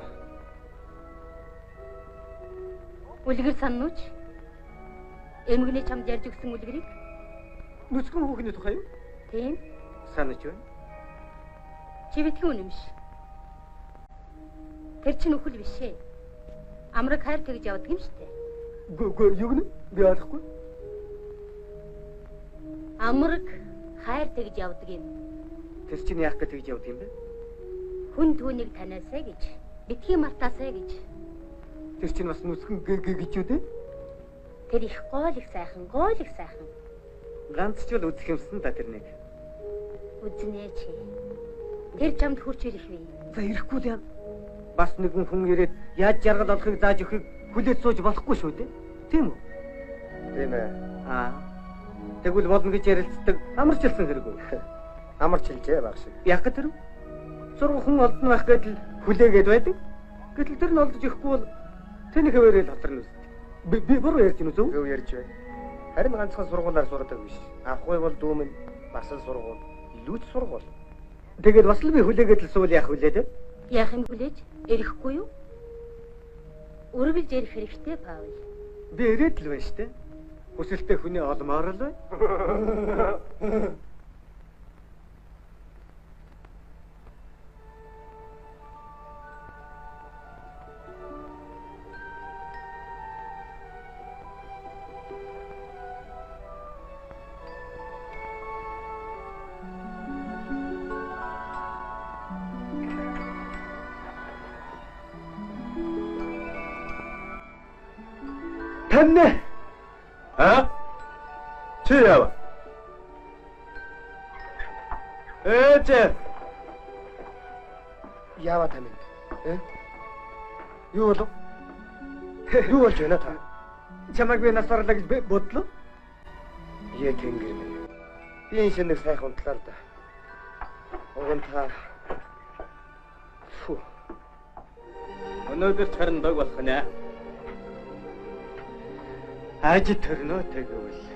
Үлгэр саннууч? Эмгэний чамд ярьж өгсөн үлгэрийг? Нүцгэн хүүхний тухай юу? Тийм. Санаж байна. Чи битгий үнэмш. Тэр чинь үхэл биш ээ. Амраг хайр тэгж явдаг юм штэ. Үгүй юу гэнэ? Би ойлгохгүй. Амраг хайр тэгж явдаг юм. Тэр чинь яах гэж тэгж явдаг юм бэ? Хүн түүнийг таниасай гэж, битгий мартаасай гэж. Тэр чинь бас нүсгэн гэж юу дээ? Тэр их гоол их сайхан, гоол их сайхан. Ганц ч бол үзэх юмсан да тэрнийг. Үзнэ чи. Тэр чамд хурч ирэх вэ? За ирэхгүй л яа. Бас нэгэн хүн ирээд яаж жаргал олохыг зааж өгөхийг хүлээж сууж болохгүй шүү дээ. Тийм үү? Тийм ээ. Аа. Тэгвэл болно гэж ярилцдаг амарчилсан хэрэг үү? Амарчилжээ баг шиг. Яг тэр. Зурган хүн олдно байх гэдэл хүлээгээд байдаг. Гэтэл тэр нь олдож өгөхгүй бол тэний хэвээрээ л хоторно үст. Би буруу ярьж байна уу зөв? Зөв ярьж байна. Харин ганцхан сургуулиар сурдаг биш. Авахгүй бол дүүмэн бас л сургууль, илүү ч сургууль. Тэгээд бас л би хүлээгээд л суул яах вүлээ дээ? Яах юм хүлээж? Ирэхгүй юу? Өрөвлж ирэх хэрэгтэй Паул. Би ирээд л байна штэ. Хүсэлтэй хүний олмоор л байна. Тамна. А? Чи яава? Ээжээ. Яава тамин. Э? Юу болов? Юу болж байна та? Чамайг би нас орлоо гэж би бодлоо. Ээ тэнгэр минь. Би энэ шинэ нэг сайхан унтлаа л да. Уг нь та. Фу. Өнөөдөр ч харин дог болох нэ. Ажид төрнөө тэгвэл.